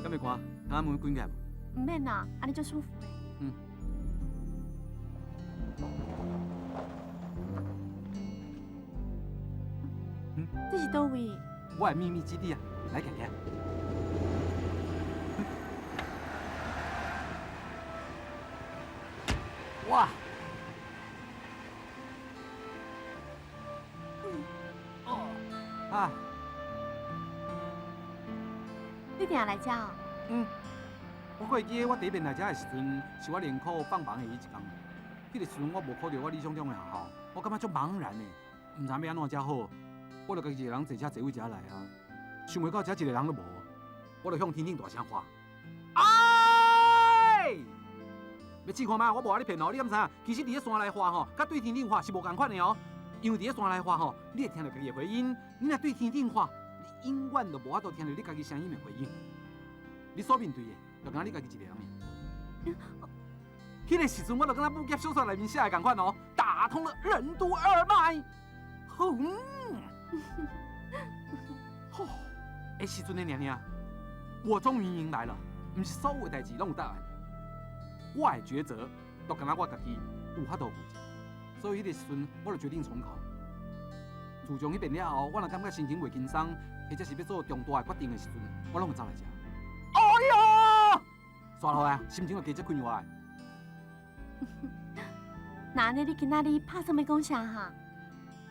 敢袂寒？窗仔门关起来无？毋免啦，按呢足舒服的。这是佗位？我的秘密基地啊，来行行。哇！哦，啊！你定來遮哦？嗯，我閣會記得我第一遍來遮的時陣，是我聯考放榜的彼一工。彼個時陣我無考著我理想中的學校，我感覺足茫然的，毋知欲按怎才好。我就家己一個人坐車坐位遮來啊，想袂到遮一個人都無，我就向天頂大聲喊：哎！欲試看覓？我無愛你騙哦，你敢知影？其實佇咧山內喊吼，佮對天頂喊是無仝款的哦。因為佇咧山內喊吼，你會聽著家己的回音；你若對天頂喊，你永遠都無法度聽著你家己聲音的回音。你所面對的，就敢若你家己一個人爾。彼個時陣，我就敢若武俠小說內面寫的仝款哦，打通了任督二脈。好，吼，彼時陣的爾爾，我終於明白了，毋是所有代誌攏有答案。我的抉擇，都敢若我家己有法度負責。所以彼個時陣，我就決定重考。自從彼遍了後，我若感覺心情袂輕鬆，或者是欲做重大的決定的時陣，我攏會走來遮。哎喲，煞落來，心情就加這快活。那按呢，你今仔日拍算欲講啥哈？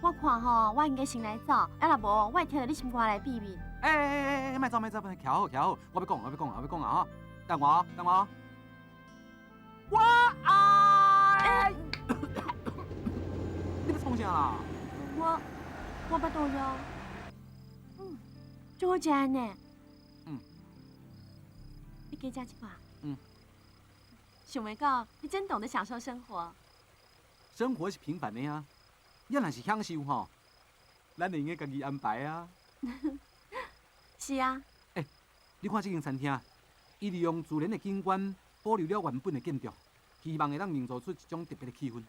我看吼，我應該先來走，啊若無，我會聽著你心肝內秘密。欸欸欸，莫走莫走，徛好徛好，我欲講，我欲講，我欲講啊吼！等我，等我。我愛。你欲創啥啦？我腹肚枵。嗯，足好食的呢。嗯。你加食一寡。嗯。想袂到你真懂得享受生活。生活是平凡的啊，你若是享受吼，咱會用得家己安排啊。是啊。欸，你看這間餐廳，伊利用自然的景觀，保留了原本的建築，希望會當營造出一種特別的氣氛。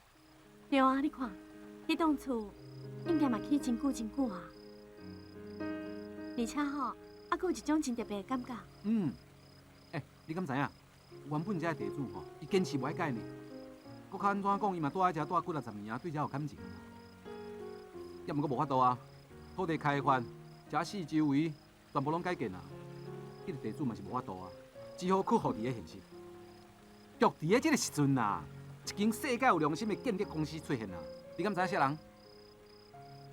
對啊，你看，彼棟厝應該嘛起真久真久啊，而且吼，猶閣有一種真特別的感覺。嗯。欸，你敢知影？原本這个地主吼，伊堅持無愛改呢。閣較按怎講，伊嘛住佇遮住幾若十年啊，對遮有感情。也毋過無法度啊，土地開發，遮四周圍全部攏改建啊。彼個地主嘛是無法度啊，只好屈服佇咧現實。就佇咧這個時陣啊，一間世界有良心的建築公司出現啊，你敢知影啥人？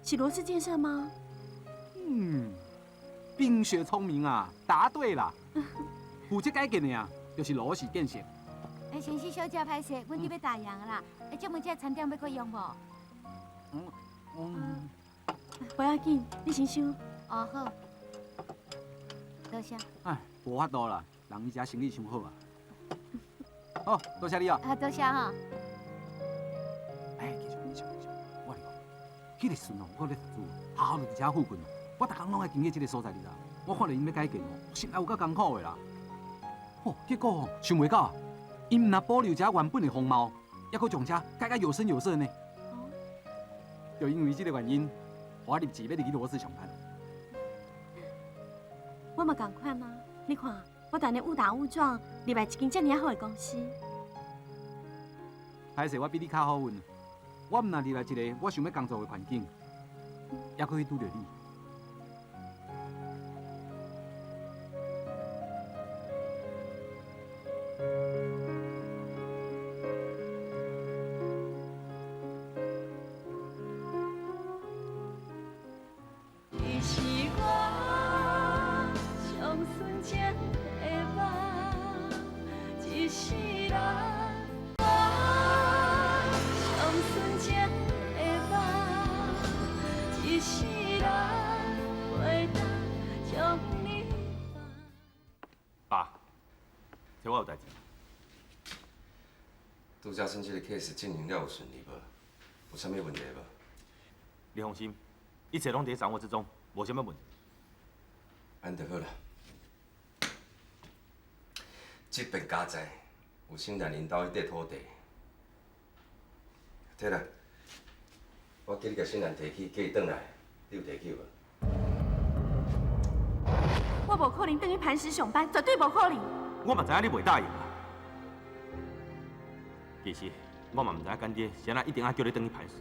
是羅氏建設嗎？嗯，冰雪聰明啊，答對啦。負責改建的啊，就是羅氏建設。欸，先生小姐歹勢，阮佇欲打烊啦。欸，請問這餐點欲閣用無？不要緊，你先收。哦，好，多謝。唉，無法度啦，人伊遮生意傷好啊。好，多謝你哦。啊，多謝哈。哎，繼續繼續繼續，我跟你講，彼個時陣哦，我咧讀書，學校就佇遮附近哦。我逐工攏愛經過這個所在，你知？我看著𪜶欲改建哦，心內有夠艱苦的啦。吼，結果吼，想袂到，𪜶毋但保留遮原本的風貌，猶閣將遮改甲有聲有色呢。就因為這個原因，我立志欲入去羅氏上班。我嘛仝款啊！你看，我當年誤打誤撞入來一間遮爾好的公司。歹勢，我比你較好運。我毋但入來一個我想欲工作的環境，猶閣去拄著你。你是我上純情的夢，一世人。我上純情的夢，一世人袂當將你放。爸，找我有代誌。拄才審這個 case 進行了有順利無？有啥物問題無？你放心，一切攏佇掌握之中，無啥物問題。按就好啦。這片家宅有新蘭𪜶兜彼塊土地，摕來，我叫你共新蘭提去，叫伊轉來，你有提去無？我無可能轉去磐石上班，絕對無可能。我嘛知影你袂答應啊。其實我嘛毋知影乾爹是按怎一定愛叫你轉去磐石，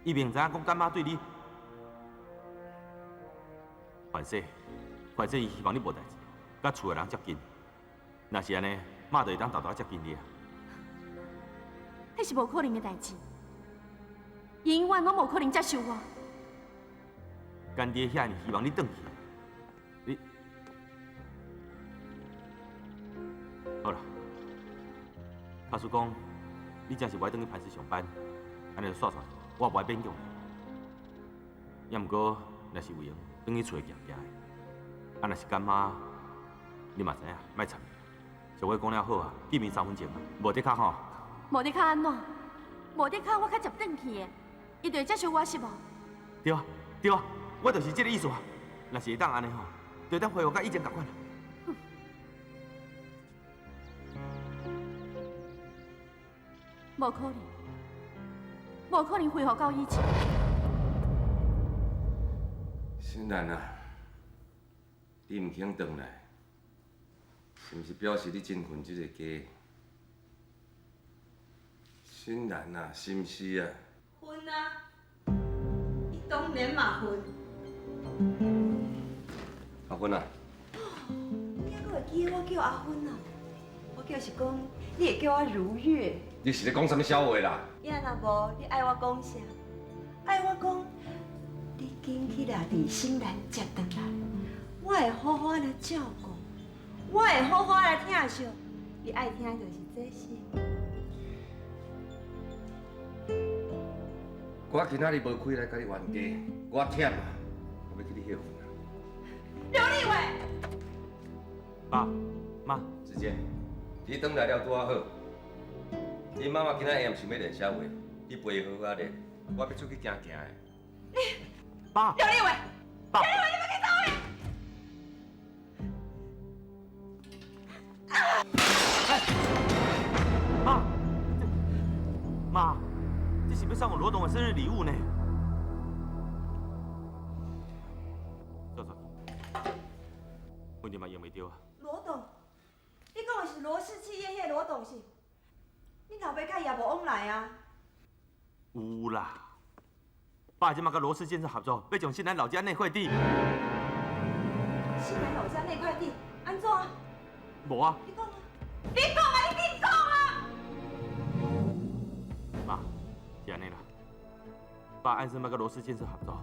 伊明知影講乾媽對你，反正伊希望你無代誌，佮厝的人接近。若是按呢，媽就會當沓沓接近你啊。彼是無可能的代誌，伊永遠攏無可能接受我。乾爹遐爾希望你轉去，你好啦。假使講你真是無愛轉去潘氏上班，按呢就煞煞，我也無愛勉強你。也毋過，若是有閒，轉去厝行行的，啊，若是乾媽，你嘛知影，莫插伊。俗話講了好啊，見面三分情，無的確吼。無的確按怎？無的確，我較接轉去的，伊就會接受我是無？對啊，對啊，我就是這個意思啊。若是會當按呢吼，就會當恢復佮以前仝款。無可能，無可能恢復到以前。新蘭啊，你毋肯轉來，是毋是表示你真恨這個家？新蘭啊，是毋是啊？恨啊！伊當然嘛恨。阿芬啊！你猶閣會記得我叫阿芬啊？我叫是講，你會叫我如月。你是咧講啥物痟話啦？呀，若無你愛我講啥？愛我講，你緊去掠佇新蘭接轉來，我會好好來照顧，我會好好來疼惜。你愛聽就是這些。我今仔日無開來共你冤家，我忝啊，我欲去你歇睏啊。劉立偉，爸媽，子健，你轉來了拄仔好。你媽媽今仔下暗想欲練啥話，你陪伊好好仔練。我欲出去行行的。你，爸，劉立偉，爸，劉立偉，你欲去佗位？媽，媽，這是欲送予羅董的生日禮物呢。走走，反正嘛用袂著啊。羅董，你講的是羅氏企業彼个羅董是？你老爸佮伊也無往來啊？有啦，爸這馬佮羅氏建設合作，欲將新南老家那塊地。新南老家那塊地按怎？無啊。你講啊！你講啊！你緊講啊！媽，是按呢啦，爸按算欲佮羅氏建設合作，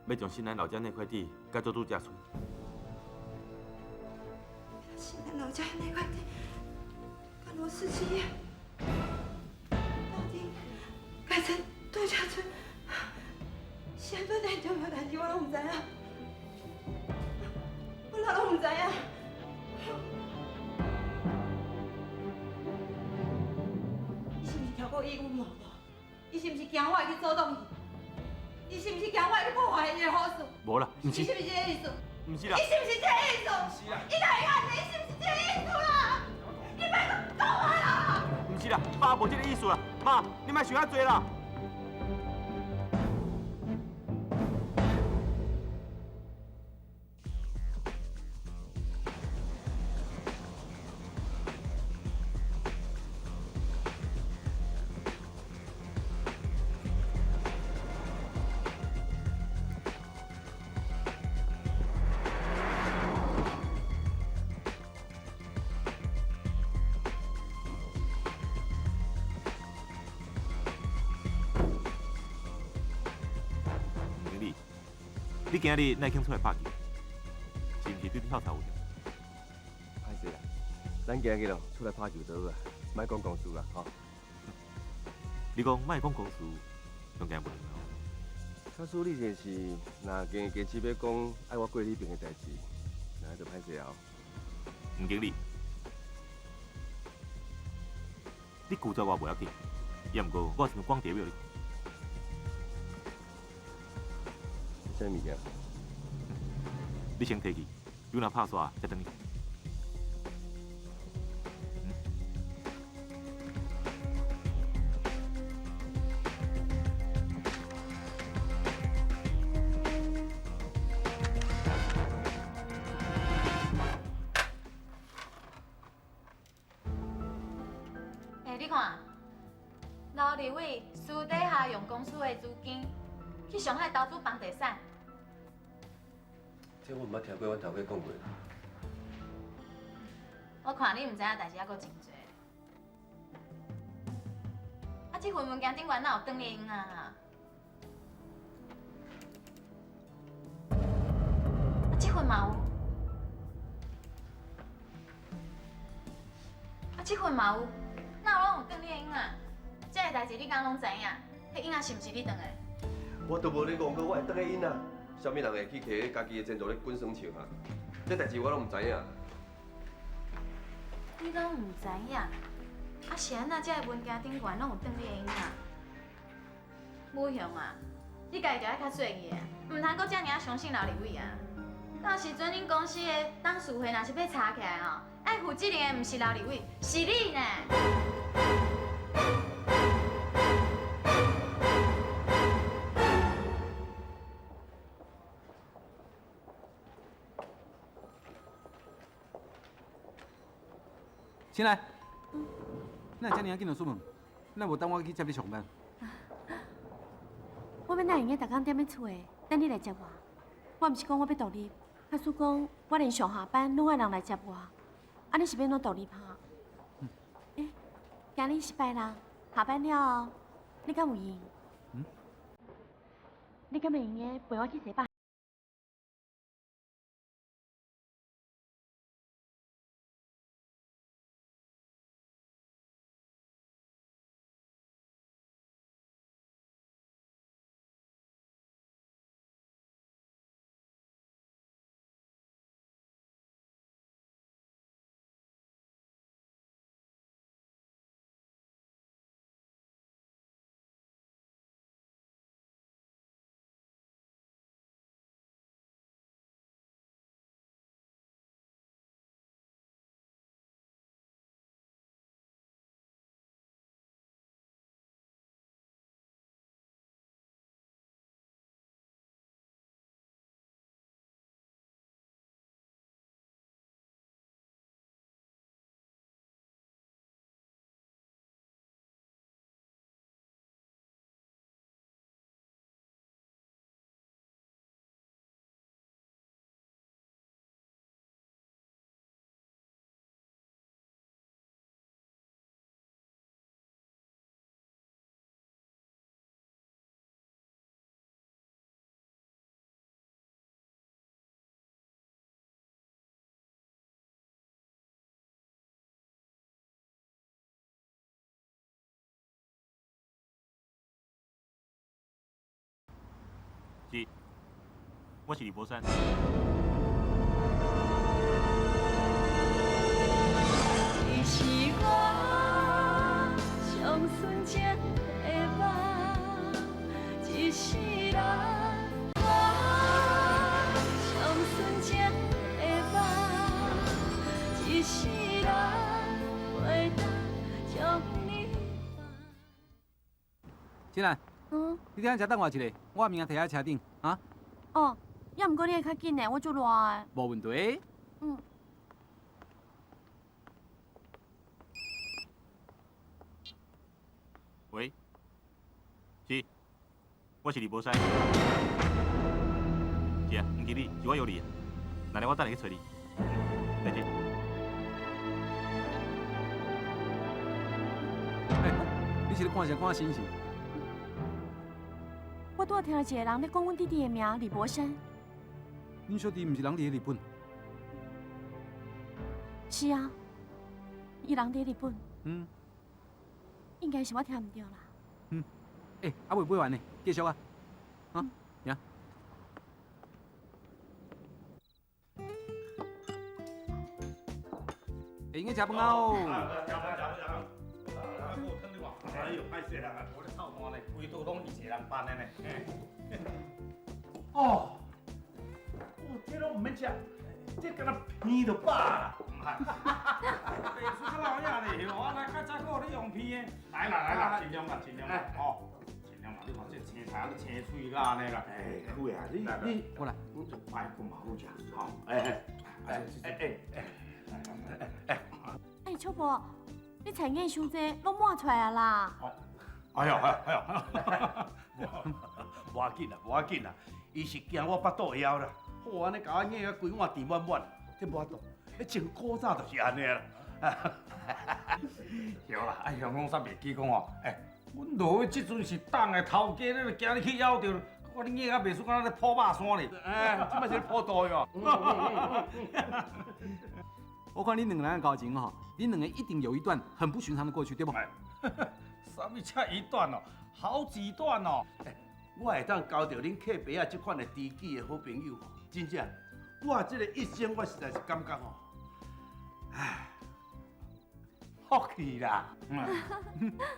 欲將新南老家那塊地改做度假村。新南老家那塊地。羅氏企業到底改成度假村，是按怎代重要代誌我攏毋知影，我哪攏毋知影。伊是毋是跳過伊阮某？伊是毋是驚我會去阻擋伊？伊是毋是驚我會去破壞伊的好事？無啦，毋是。伊是毋是這個意思？毋是啦。伊是毋是這個意思？是啦。伊哪會按呢？伊是毋是這個意思啦？你莫閣講啊啦！毋是啦，爸無這個意思啦，媽，你莫想遐濟啦。你今日哪肯出來拍球？是毋是對你透頭有興趣？歹勢啦，咱今日咯出來拍球就好啊，莫講公事啦，吼。你講莫講公事，上驚無聊。假使你這是若堅堅持欲講愛我過彼爿的代誌，那就歹勢啊。吳經理，你拒絕我無要緊，也毋過我有一張光碟欲予你。啥物件？你先提去，你若拍煞再轉去。欸，你看，劉立偉私底下用公司的資金去上海投資房地產。這我毋捌聽過，阮頭家講過。我看你毋知影代誌猶閣真濟。啊，這份文件頂懸哪有斷你的影啊？啊，這份嘛有，啊，這份嘛有，哪有攏有斷你的影啊？這个代誌你敢攏知影？彼影是毋是你斷的？我都無咧戇過，我會斷彼影啊！啥物人會去摕家己的前途咧滾耍笑啊？這代誌我攏毋知影。你攏毋知影？啊是按怎這个文件頂懸攏有斷你的影啊？武雄啊，你家己就愛較細意的，毋通閣遮爾仔相信劉立偉啊！到時陣恁公司的董事會若是欲查起來吼，愛負責任的毋是劉立偉，是你呢！進來。哪會遮爾仔緊就出門？哪無等我去接你上班？我欲哪會用得逐工踮咧厝的，等你來接我。我毋是講我欲獨立，假使講我連上下班攏愛人來接我，按呢是欲按怎獨立哈？欸，今日是拜六，下班了後，你敢有閒？嗯？你敢會閒的陪我去洗百？是，我是李博山。你是我上纯情的梦，一世人。我上纯情的梦，一世人袂当将你放。进来。嗯。你等下等我一下，我物件提喺车顶，啊？哦，也毋过你会較緊呢，我足热的。無問題。嗯。喂，是，我是李博山。是啊，毋是你，是我約你。那呢，我等下去揣你。再見。欸，你是咧看啥？看星星？我拄仔聽到一個人咧講阮弟弟的名，李博山。恁小弟毋是人佇咧日本？是啊，伊人佇日本。嗯。應該是我聽毋著啦。嗯。欸，還未買完呢，繼續啊。啊，行。會用得食飯哦。食飯，食飯，食飯。哎呦，歹勢啦，我咧臭汗咧，規桌攏伊一個人辦的呢。哦，哦，這攏毋免食，這敢若片就飽啦。毋係，地主較老影咧，我來較早閣你用片的。來啦來啦，盡量啦盡量啦，哦，盡量啦。你看這青菜啊，青翠甲按呢啦。哎，好啊，你過來，排骨嘛好食，吼。哎哎哎哎哎哎。哎，秋伯。你菜眼傷濟，攏滿出來啊啦！哎呦哎呦哎呦！無要緊啦，無要緊啦，伊是驚我腹肚會枵啦。好，按呢共我嚥甲規碗甜滿滿，這無法度，彼從古早就是按呢啦。對啦，啊，香港煞袂記講吼，哎，阮罗伟这阵是党的头家，你就惊你去咬著，我你硬甲袂输，敢若咧铺肉山咧。哎，这摆是咧铺路哟。我看恁两个人的交情吼，恁两个一定有一段很不寻常的过去，对不？啥物才一段哦，好几段哦。我会当交著恁客伯仔这款的知己的好朋友，真正，我这个一生我实在是感觉吼，唉，福气啦。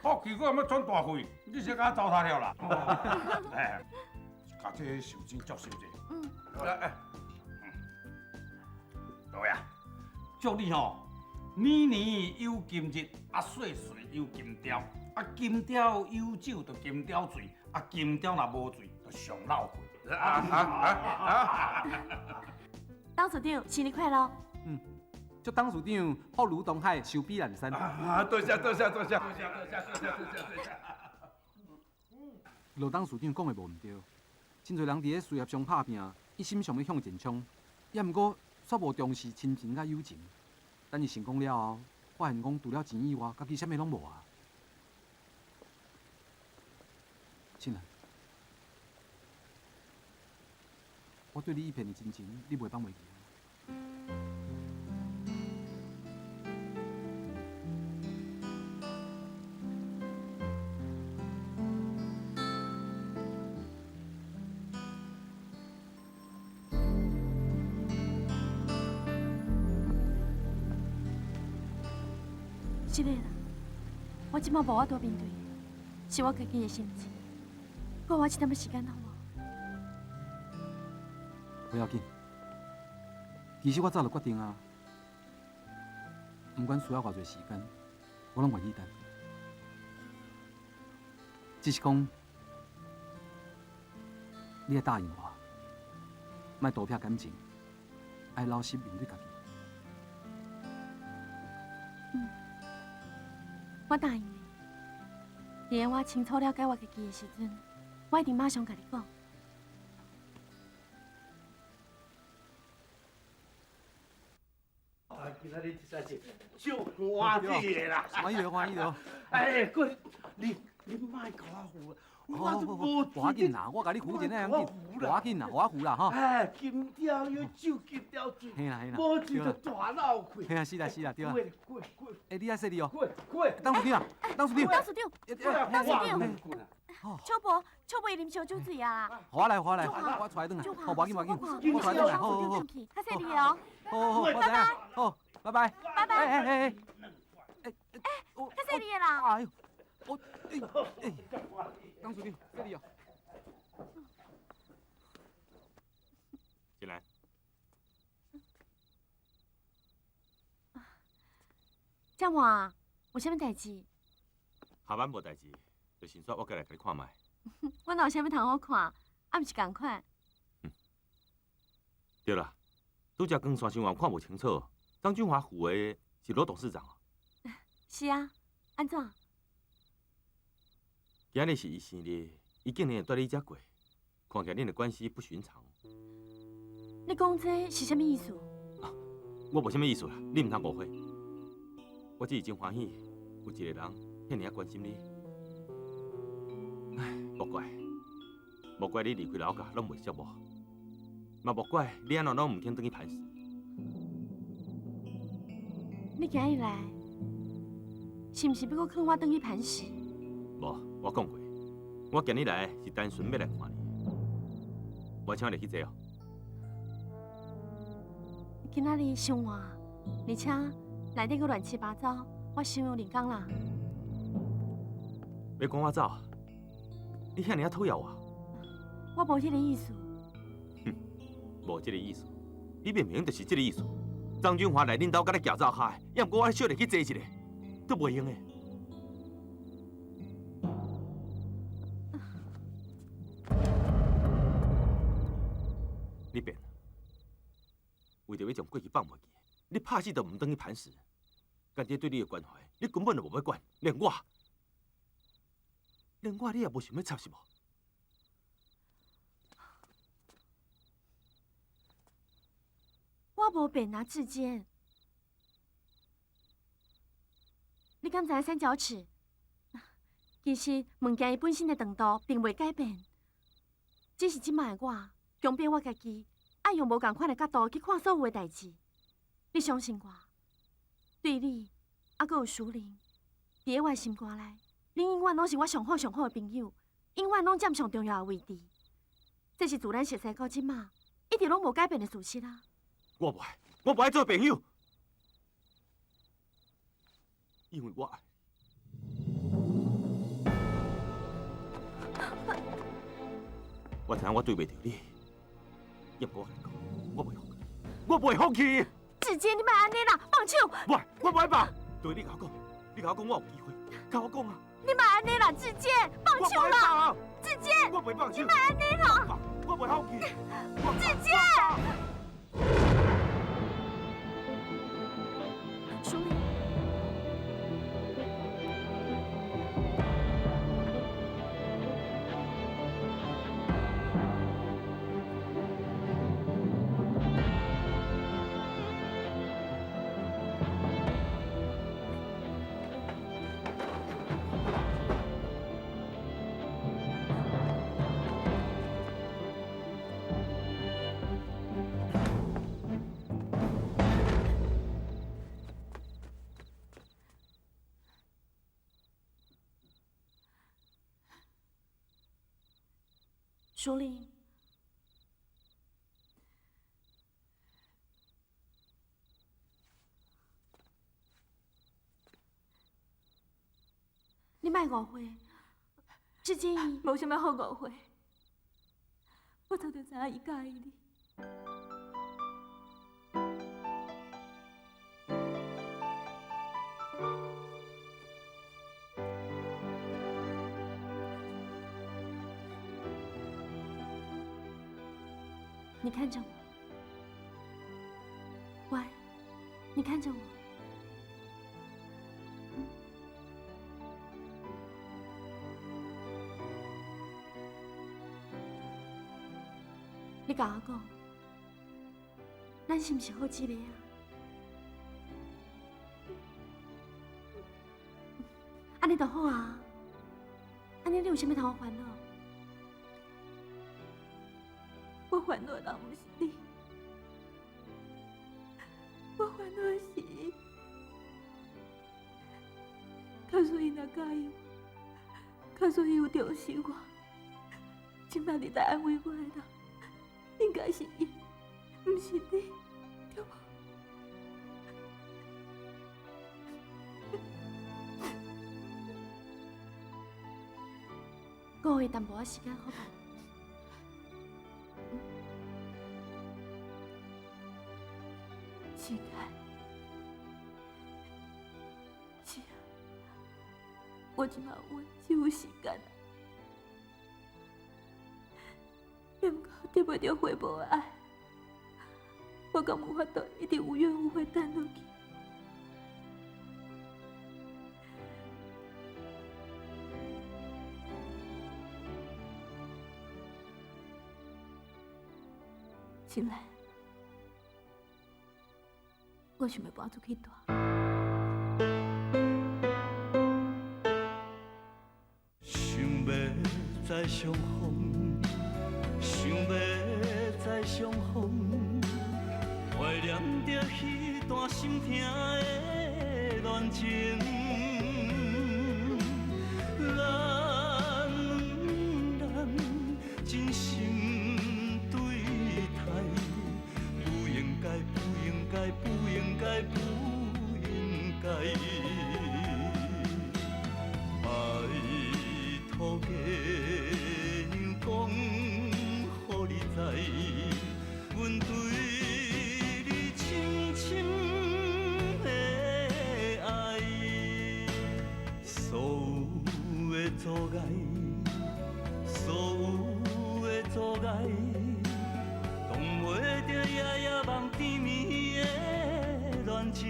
福气，阁欲转大费，你是共我糟蹋了啦。哎，共这个寿星祝寿者。嗯。来，哎，老爷，祝你吼，年年有今日，啊岁岁有金雕，啊金雕有酒就金雕醉，啊金雕若无醉就上老岁。啊啊啊啊！董事长，生日快乐！嗯，祝董事长福如东海，寿比南山。啊，多谢多谢多谢多谢多谢多谢多谢。罗董事长讲的无毋对，真侪人伫咧事业上拍拼，一心想欲向前冲，也毋过却无重视亲情佮友情。等伊成功了后，发现讲除了钱以外，家己啥物拢无啊。亲爱，我对你一片的真情，你袂放袂记啊？是的啦，我这摆无法度面对，是我家己的心情。给我一点仔时间好无？不要紧，其实我早就决定啊，不管需要偌济时间，我拢愿意等。只是讲，你爱答应我，莫图骗感情，爱老实面对家己。嗯，我答应你。伫我清楚了解我家己的时阵，我一定马上共你讲。啊，今仔日实在是足欢喜的啦！欢喜著，欢喜著。哎，哥，你莫共我扶，我都无无要紧啦，我共你扶一下，无要紧啦，予我扶啦吼。哎，金雕有酒，金雕醉，嘿啦嘿啦，无醉就大闹开。嘿啊，是啦是啦，对啊。过过过。哎，你爱说你哦。过过。董事长，董事长。董事长，董事长。秋伯，秋伯伊啉烧酒醉啊啦！我来，我来，我带转来。好，无要紧，无要紧，我带转来。好好好。较细腻哦。好好好，我知影。好，拜拜。拜拜。哎哎哎哎。哎，较细腻的啦。哎呦，我哎哎，董事长，细腻哦。进来。这晚有啥物代志？下班无代志。就先说，我过来共你看觅。我哪有啥物通好看？啊，毋是仝款。对啦，拄才光山新闻看无清楚，张俊华负的是罗董事长哦。是啊，按怎？今日是伊生日，伊竟然会蹛你遮过，看起来恁的关系不寻常。你讲这是啥物意思？啊，我无啥物意思啦，你毋通误会。我只是真欢喜，有一个人遐尔仔关心你。唉，莫怪，莫怪你离开老家拢袂寂寞，嘛莫怪你按怎拢毋肯转去磐石。你今日来，是毋是欲阁劝我转去磐石？无，我讲过，我今日来是单纯欲来看你。我请你去坐哦。今仔日伤晚，而且内底阁乱七八糟，我伤有灵工啦。欲赶我走？你遐尔仔讨厌我？我无彼个意思。哼，无这个意思，你明明就是这个意思。张俊华来恁兜，佮你夹走跤，也毋过我小入去坐一下，都袂用的。你变，为著欲将过去放袂记，你拍死都毋转去磐石。干爹对你的关怀，你根本就无欲管，连我。连我你也无想欲插是无？我无变啊，志坚。你敢知影三角尺？其實物件伊本身的長度並袂改變，只是這擺的我強迫我家己，愛用無仝款的角度去看所有的代誌。你相信我，對你，猶閣有淑玲，佇咧我的心肝內，恁永遠攏是我上好上好的朋友，永遠攏佔上重要的位置。這是自咱熟似到這馬，一直攏無改變的事實啊！我無愛，我無愛做朋友，因為我愛。我知影我對袂著你，也毋過我共你講，我袂放棄，我袂放棄。志堅，你莫按呢啦，放手！無愛，我無愛放。對，你共我講，你共我講，我有機會，共我講啊！你莫按呢啦，志堅，放手啦！志堅，我袂放手。你莫按呢啦！我袂放棄。志堅，淑玲。淑玲，你莫誤會，志堅伊無啥物好誤會，我早就知影伊佮意你。你看着我，乖，你看着我。你共我講，咱是毋是好姊妹啊？按呢就好啊，按呢你有啥物通煩惱？我煩惱的人毋是你，我煩惱的是伊。假使伊若佮意我，假使伊有重視我，這擺佇來安慰我的人，應該是伊，毋是你，對無？閣予伊淡薄仔時間，好無？時間，是啊，我這擺有只有時間，也毋過得袂著回報的愛，我敢有法度一直無怨無悔等落去？新兰，我想欲搬出去住。想欲再相逢，想欲再相逢，懷念著彼段心疼的戀情。咱真心對待，不應該，不應該，不應該，不應該。拜託月娘講予你知，阮對你深深的愛，所有的阻礙，所有的阻礙，擋袂著夜夜夢甜蜜的戀情。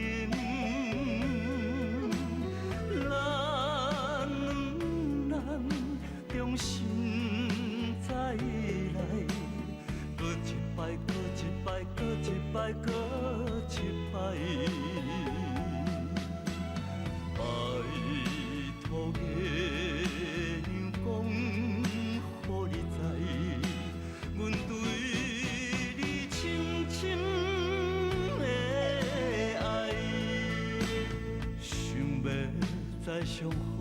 咱重新再來，閣一擺，閣一擺，閣一擺，閣一擺。拜託月相逢。